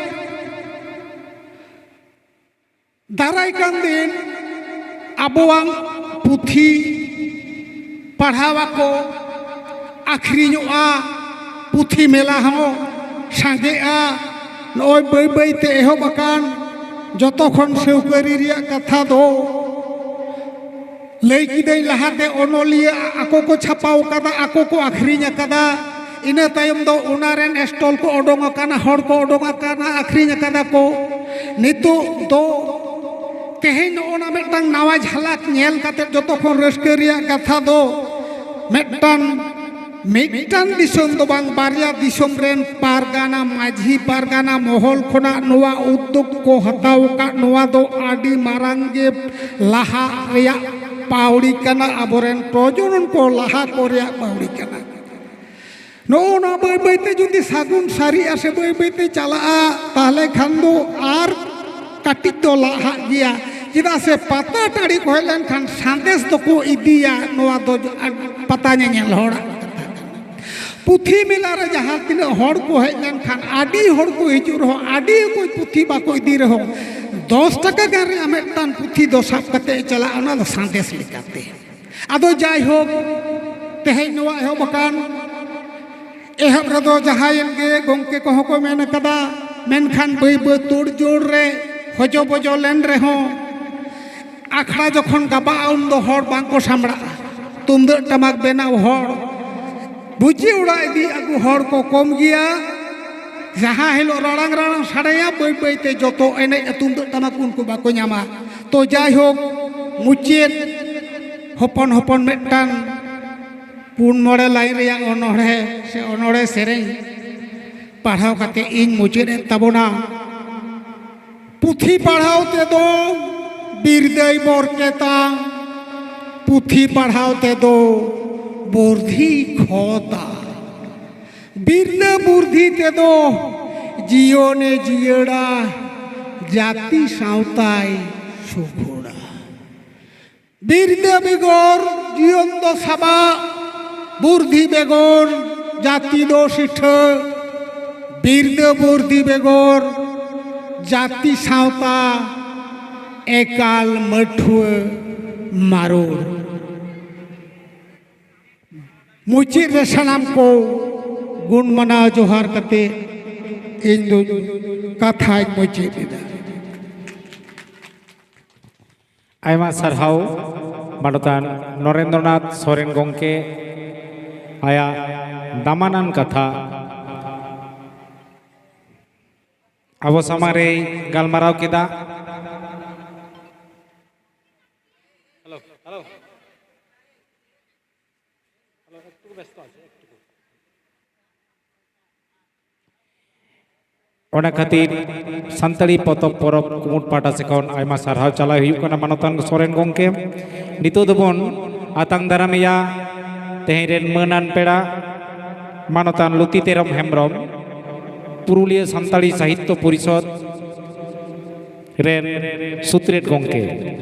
ᱫᱟᱨᱟᱭ ᱠᱟᱱ ᱫᱤᱱ ᱟᱵᱚᱣᱟᱝ ᱯᱩᱛᱷᱤ ᱯᱟᱲᱦᱟᱣ ᱟᱠᱚ, ᱟᱹᱠᱷᱨᱤᱧᱚᱜᱼᱟ, ᱯᱩᱛᱷᱤ ᱢᱮᱞᱟ ᱦᱚᱸ ᱥᱟᱸᱜᱮᱜᱼᱟ᱾ ᱱᱚᱜᱼᱚᱭ ᱵᱟᱹᱭ ᱵᱟᱹᱭ ᱛᱮ ᱮᱦᱚᱵ ᱟᱠᱟᱱ ᱡᱚᱛᱚ ᱠᱷᱚᱱ ᱥᱟᱹᱣᱠᱟᱹᱨᱤ ᱨᱮᱭᱟᱜ ᱠᱟᱛᱷᱟ ᱫᱚ ᱞᱟᱹᱭ ᱠᱤᱫᱟᱹᱧ ᱞᱟᱦᱟᱛᱮ, ᱚᱱᱚᱞᱤᱭᱟᱹ ᱟᱠᱚ ᱠᱚ ᱪᱷᱟᱯᱟᱣ ᱠᱟᱫᱟ, ᱟᱠᱚ ᱠᱚ ᱟᱹᱠᱷᱨᱤᱧ ᱟᱠᱟᱫᱟ᱾ ᱤᱱᱟᱹ ᱛᱟᱭᱚᱢ ᱫᱚ ᱚᱱᱟ ᱨᱮᱱ ᱥᱴᱚᱞ ᱠᱚ ᱚᱰᱚᱝ ᱟᱠᱟᱱᱟ, ᱦᱚᱲ ᱠᱚ ᱚᱰᱚᱝ ᱟᱠᱟᱱᱟ, ᱟᱹᱠᱷᱨᱤᱧ ᱟᱠᱟᱫᱟ ᱠᱚ᱾ ᱱᱤᱛᱚᱜ ᱫᱚ ᱛᱮᱦᱮᱧ ᱱᱚᱜᱼᱚ ᱱᱟ ᱢᱤᱫᱴᱟᱝ ᱱᱟᱣᱟ ᱡᱷᱟᱞᱟᱠ ᱧᱮᱞ ᱠᱟᱛᱮ ᱡᱚᱛᱚ ᱠᱷᱚᱱ ᱨᱟᱹᱥᱠᱟᱹ ᱨᱮᱭᱟᱜ ᱠᱟᱛᱷᱟ ᱫᱚ ᱢᱤᱫᱴᱟᱝ ᱢᱤᱫᱴᱟᱝ ᱫᱤᱥᱚᱢ ᱫᱚ ᱵᱟᱝ, ᱵᱟᱨᱭᱟ ᱫᱤᱥᱚᱢ ᱨᱮᱱ ᱯᱟᱨᱜᱟᱱᱟ, ᱢᱟᱹᱡᱷᱤ ᱯᱟᱨᱜᱟᱱᱟ ᱢᱚᱦᱚᱞ ᱠᱷᱚᱱᱟᱜ ᱱᱚᱣᱟ ᱩᱫᱽᱫᱳᱜᱽ ᱠᱚ ᱦᱟᱛᱟᱣ ᱟᱠᱟᱫ, ᱱᱚᱣᱟ ᱫᱚ ᱟᱹᱰᱤ ᱢᱟᱨᱟᱝ ᱜᱮ ᱞᱟᱦᱟ ᱨᱮᱭᱟᱜ ᱯᱟᱹᱣᱲᱤ ᱠᱟᱱᱟ, ᱟᱵᱚᱨᱮᱱ ᱯᱨᱚᱡᱚᱱᱚᱱ ᱠᱚ ᱞᱟᱦᱟ ᱠᱚ ᱨᱮᱭᱟᱜ ᱯᱟᱹᱣᱲᱤ ᱠᱟᱱᱟ᱾ ᱱᱚᱜᱼᱚ ᱱᱟ ᱵᱟᱹᱭ ᱵᱟᱹᱭᱛᱮ ᱡᱩᱫᱤ ᱥᱟᱹᱜᱩᱱ ᱥᱟᱹᱨᱤᱜᱼᱟ ᱥᱮ ᱵᱟᱹᱭ ᱵᱟᱹᱭᱛᱮ ᱪᱟᱞᱟᱜᱼᱟ, ᱛᱟᱦᱚᱞᱮ ᱠᱷᱟᱱ ᱫᱚ ᱟᱨ ᱠᱟᱹᱴᱤᱡ ᱫᱚ ᱞᱟᱦᱟᱜ ᱜᱮᱭᱟ᱾ ᱪᱮᱫᱟᱜ ᱥᱮ ᱯᱟᱛᱟ ᱴᱟᱺᱰᱤ ᱠᱚ ᱦᱮᱡ ᱞᱮᱱᱠᱷᱟᱱ ᱥᱟᱸᱫᱮᱥ ᱫᱚᱠᱚ ᱤᱫᱤᱭᱟ, ᱱᱚᱣᱟ ᱫᱚ ᱯᱟᱛᱟ ᱧᱮᱧᱮᱞ ᱦᱚᱲᱟᱜ ᱠᱟᱛᱷᱟ ᱠᱟᱱᱟ᱾ ᱯᱩᱛᱷᱤ ᱢᱮᱞᱟ ᱨᱮ ᱡᱟᱦᱟᱸ ᱛᱤᱱᱟᱹᱜ ᱦᱚᱲ ᱠᱚ ᱦᱮᱡ ᱞᱮᱱᱠᱷᱟᱱ, ᱟᱹᱰᱤ ᱦᱚᱲ ᱠᱚ ᱦᱤᱡᱩᱜ ᱨᱮᱦᱚᱸ, ᱟᱹᱰᱤ ᱚᱠᱚᱡ ᱯᱩᱛᱷᱤ ᱵᱟᱠᱚ ᱤᱫᱤ ᱨᱮᱦᱚᱸ, ᱫᱚᱥ ᱴᱟᱠᱟ ᱜᱟᱱ ᱨᱮᱭᱟᱜ ᱢᱤᱫᱴᱟᱝ ᱯᱩᱛᱷᱤ ᱫᱚ ᱥᱟᱵ ᱠᱟᱛᱮ ᱮ ᱪᱟᱞᱟᱜᱼᱟ, ᱚᱱᱟ ᱫᱚ ᱥᱟᱸᱫᱮᱥ ᱞᱮᱠᱟᱛᱮ᱾ ᱟᱫᱚ ᱡᱟᱭᱦᱳᱠ, ᱛᱮᱦᱮᱧ ᱱᱚᱣᱟ ᱮᱦᱚᱵ ᱟᱠᱟᱱ, ᱮᱦᱚᱵ ᱨᱮᱫᱚ ᱡᱟᱦᱟᱸᱭᱮᱱ ᱜᱮ ᱜᱚᱢᱠᱮ ᱠᱚᱦᱚᱸ ᱠᱚ ᱢᱮᱱ ᱟᱠᱟᱫᱟ, ᱢᱮᱱᱠᱷᱟᱱ ᱵᱟᱹᱭ ᱵᱟᱹᱭ ᱛᱳᱲ ᱡᱳᱲ ᱨᱮ ᱦᱚᱡᱚ ᱵᱚᱡᱚ ᱞᱮᱱ ᱨᱮᱦᱚᱸ, ᱟᱠᱷᱲᱟ ᱡᱚᱠᱷᱚᱱ ᱜᱟᱵᱟᱜᱼᱟ ᱩᱱ ᱫᱚ ᱦᱚᱲ ᱵᱟᱝ ᱠᱚ ᱥᱟᱢᱵᱲᱟᱜᱼᱟ᱾ ᱛᱩᱢᱫᱟᱹᱜ ᱴᱟᱢᱟᱠ ᱵᱮᱱᱟᱣ ᱦᱚᱲ, ᱵᱩᱪᱤ ᱚᱲᱟᱜ ᱤᱫᱤ ᱟᱹᱜᱩ ᱦᱚᱲ ᱠᱚ ᱠᱚᱢ ᱜᱮᱭᱟ᱾ ᱡᱟᱦᱟᱸ ᱦᱤᱞᱳᱜ ᱨᱟᱲᱟᱝ ᱨᱟᱲᱟᱝ ᱥᱟᱰᱮᱭᱟ, ᱵᱟᱹᱭ ᱵᱟᱹᱭ ᱛᱮ ᱡᱚᱛᱚ ᱮᱱᱮᱡ ᱛᱩᱢᱫᱟᱹᱜ ᱴᱟᱢᱟᱠ ᱩᱱᱠᱩ ᱵᱟᱠᱚ ᱧᱟᱢᱟ᱾ ᱛᱚ ᱡᱟᱭᱦᱳᱠ, ᱢᱩᱪᱟᱹᱫ ᱦᱚᱯᱚᱱ ᱦᱚᱯᱚᱱ ᱢᱤᱫᱴᱟᱝ ᱯᱩᱱ ᱢᱚᱬᱮ ᱞᱟᱭᱤᱱ ᱨᱮᱭᱟᱜ ᱚᱱᱚᱬᱦᱮ ᱥᱮ ᱚᱱᱚᱬᱦᱮ ᱥᱮᱨᱮᱧ ᱯᱟᱲᱦᱟᱣ ᱠᱟᱛᱮ ᱤᱧ ᱢᱩᱪᱟᱹᱫ ᱮᱫ ᱛᱟᱵᱚᱱᱟ᱾ ᱯᱩᱛᱷᱤ ᱯᱟᱲᱦᱟᱣ ᱛᱮᱫᱚ ᱵᱤᱨᱫᱟᱹᱭ ᱵᱚᱨᱠᱮᱛᱟ, ᱯᱩᱛᱷᱤ ᱯᱟᱲᱦᱟᱣ ᱛᱮᱫᱚ ᱵᱩᱨᱫᱷᱤ ᱠᱷᱚᱛᱟ, ᱵᱤᱨᱫᱟᱹ ᱵᱩᱨᱫᱷᱤ ᱛᱮᱫᱚ ᱡᱤᱭᱚᱱᱮ ᱡᱤᱭᱟᱹᱲᱟ, ᱡᱟᱹᱛᱤ ᱥᱟᱶᱛᱟᱭ ᱥᱩᱜᱩᱲᱟ᱾ ᱵᱤᱨᱫᱟᱹ ᱵᱮᱜᱚᱨ ᱡᱤᱭᱚᱱ ᱫᱚ ᱥᱟᱵᱟᱜ, ᱵᱩᱨᱫᱷᱤ ᱵᱮᱜᱚᱨ ᱡᱟᱹᱛᱤ ᱫᱚ ᱥᱤᱴᱷᱟᱹ ᱵᱤᱨᱫᱟᱹ ᱵᱩᱨᱫᱤ ᱵᱮᱜᱚᱨ ᱡᱟᱹᱛᱤ ᱥᱟᱶᱛᱟ ᱮᱠᱟᱞ ᱢᱟᱹᱴᱷᱩᱣᱟᱹ ᱢᱟᱨᱳᱲ᱾ ᱢᱩᱪᱟᱹᱫ ᱨᱮ ᱥᱟᱱᱟᱢ ᱠᱚ ᱜᱩᱱ ᱢᱟᱱᱟᱣ ᱡᱚᱦᱟᱨ ᱠᱟᱛᱮ ᱤᱧ ᱫᱚ ᱠᱟᱛᱷᱟᱧ ᱢᱩᱪᱟᱹᱫ ᱮᱫᱟ᱾ ᱟᱭᱢᱟ ᱥᱟᱨᱦᱟᱣ ᱢᱟᱱᱚᱛᱟᱱ ᱱᱚᱨᱮᱱᱫᱨᱚᱱᱟᱛᱷ ᱥᱚᱨᱮᱱ ᱜᱚᱢᱠᱮ ᱟᱭᱟᱜ ᱫᱟᱢᱟᱱᱟᱱ ᱠᱟᱛᱷᱟ ᱟᱵᱚ ᱥᱟᱢᱟᱝ ᱨᱮᱭ ᱜᱟᱞᱢᱟᱨᱟᱣ ᱠᱮᱫᱟ᱾ ᱚᱱᱟ ᱠᱷᱟᱹᱛᱤᱨ ᱥᱟᱱᱛᱟᱲᱤ ᱯᱚᱛᱚᱵ ᱯᱚᱨᱚᱵᱽ ᱠᱩᱢᱩᱴ ᱯᱟᱦᱴᱟ ᱥᱮᱫ ᱠᱷᱚᱱ ᱟᱭᱢᱟ ᱥᱟᱨᱦᱟᱣ ᱪᱟᱞᱟᱣ ᱦᱩᱭᱩᱜ ᱠᱟᱱᱟ ᱢᱟᱱᱚᱛᱟᱱ ᱥᱚᱨᱮᱱ ᱜᱚᱢᱠᱮ᱾ ᱱᱤᱛᱚᱜ ᱫᱚᱵᱚᱱ ᱟᱛᱟᱝ ᱫᱟᱨᱟᱢᱮᱭᱟ ᱛᱮᱦᱮᱧ ᱨᱮᱱ ᱢᱟᱹᱱᱟᱱ ᱯᱮᱲᱟ ᱢᱟᱱᱚᱛᱟᱱ ᱞᱩᱛᱤ ᱛᱮᱨᱚᱢ ᱦᱮᱢᱵᱨᱚᱢ, ᱯᱩᱨᱩᱞᱤᱭᱟᱹ ᱥᱟᱱᱛᱟᱲᱤ ᱥᱟᱦᱤᱛᱭᱚ ᱯᱚᱨᱤᱥᱚᱫᱽ ᱨᱮᱱ ᱥᱩᱛᱨᱮᱛ ᱜᱚᱢᱠᱮ᱾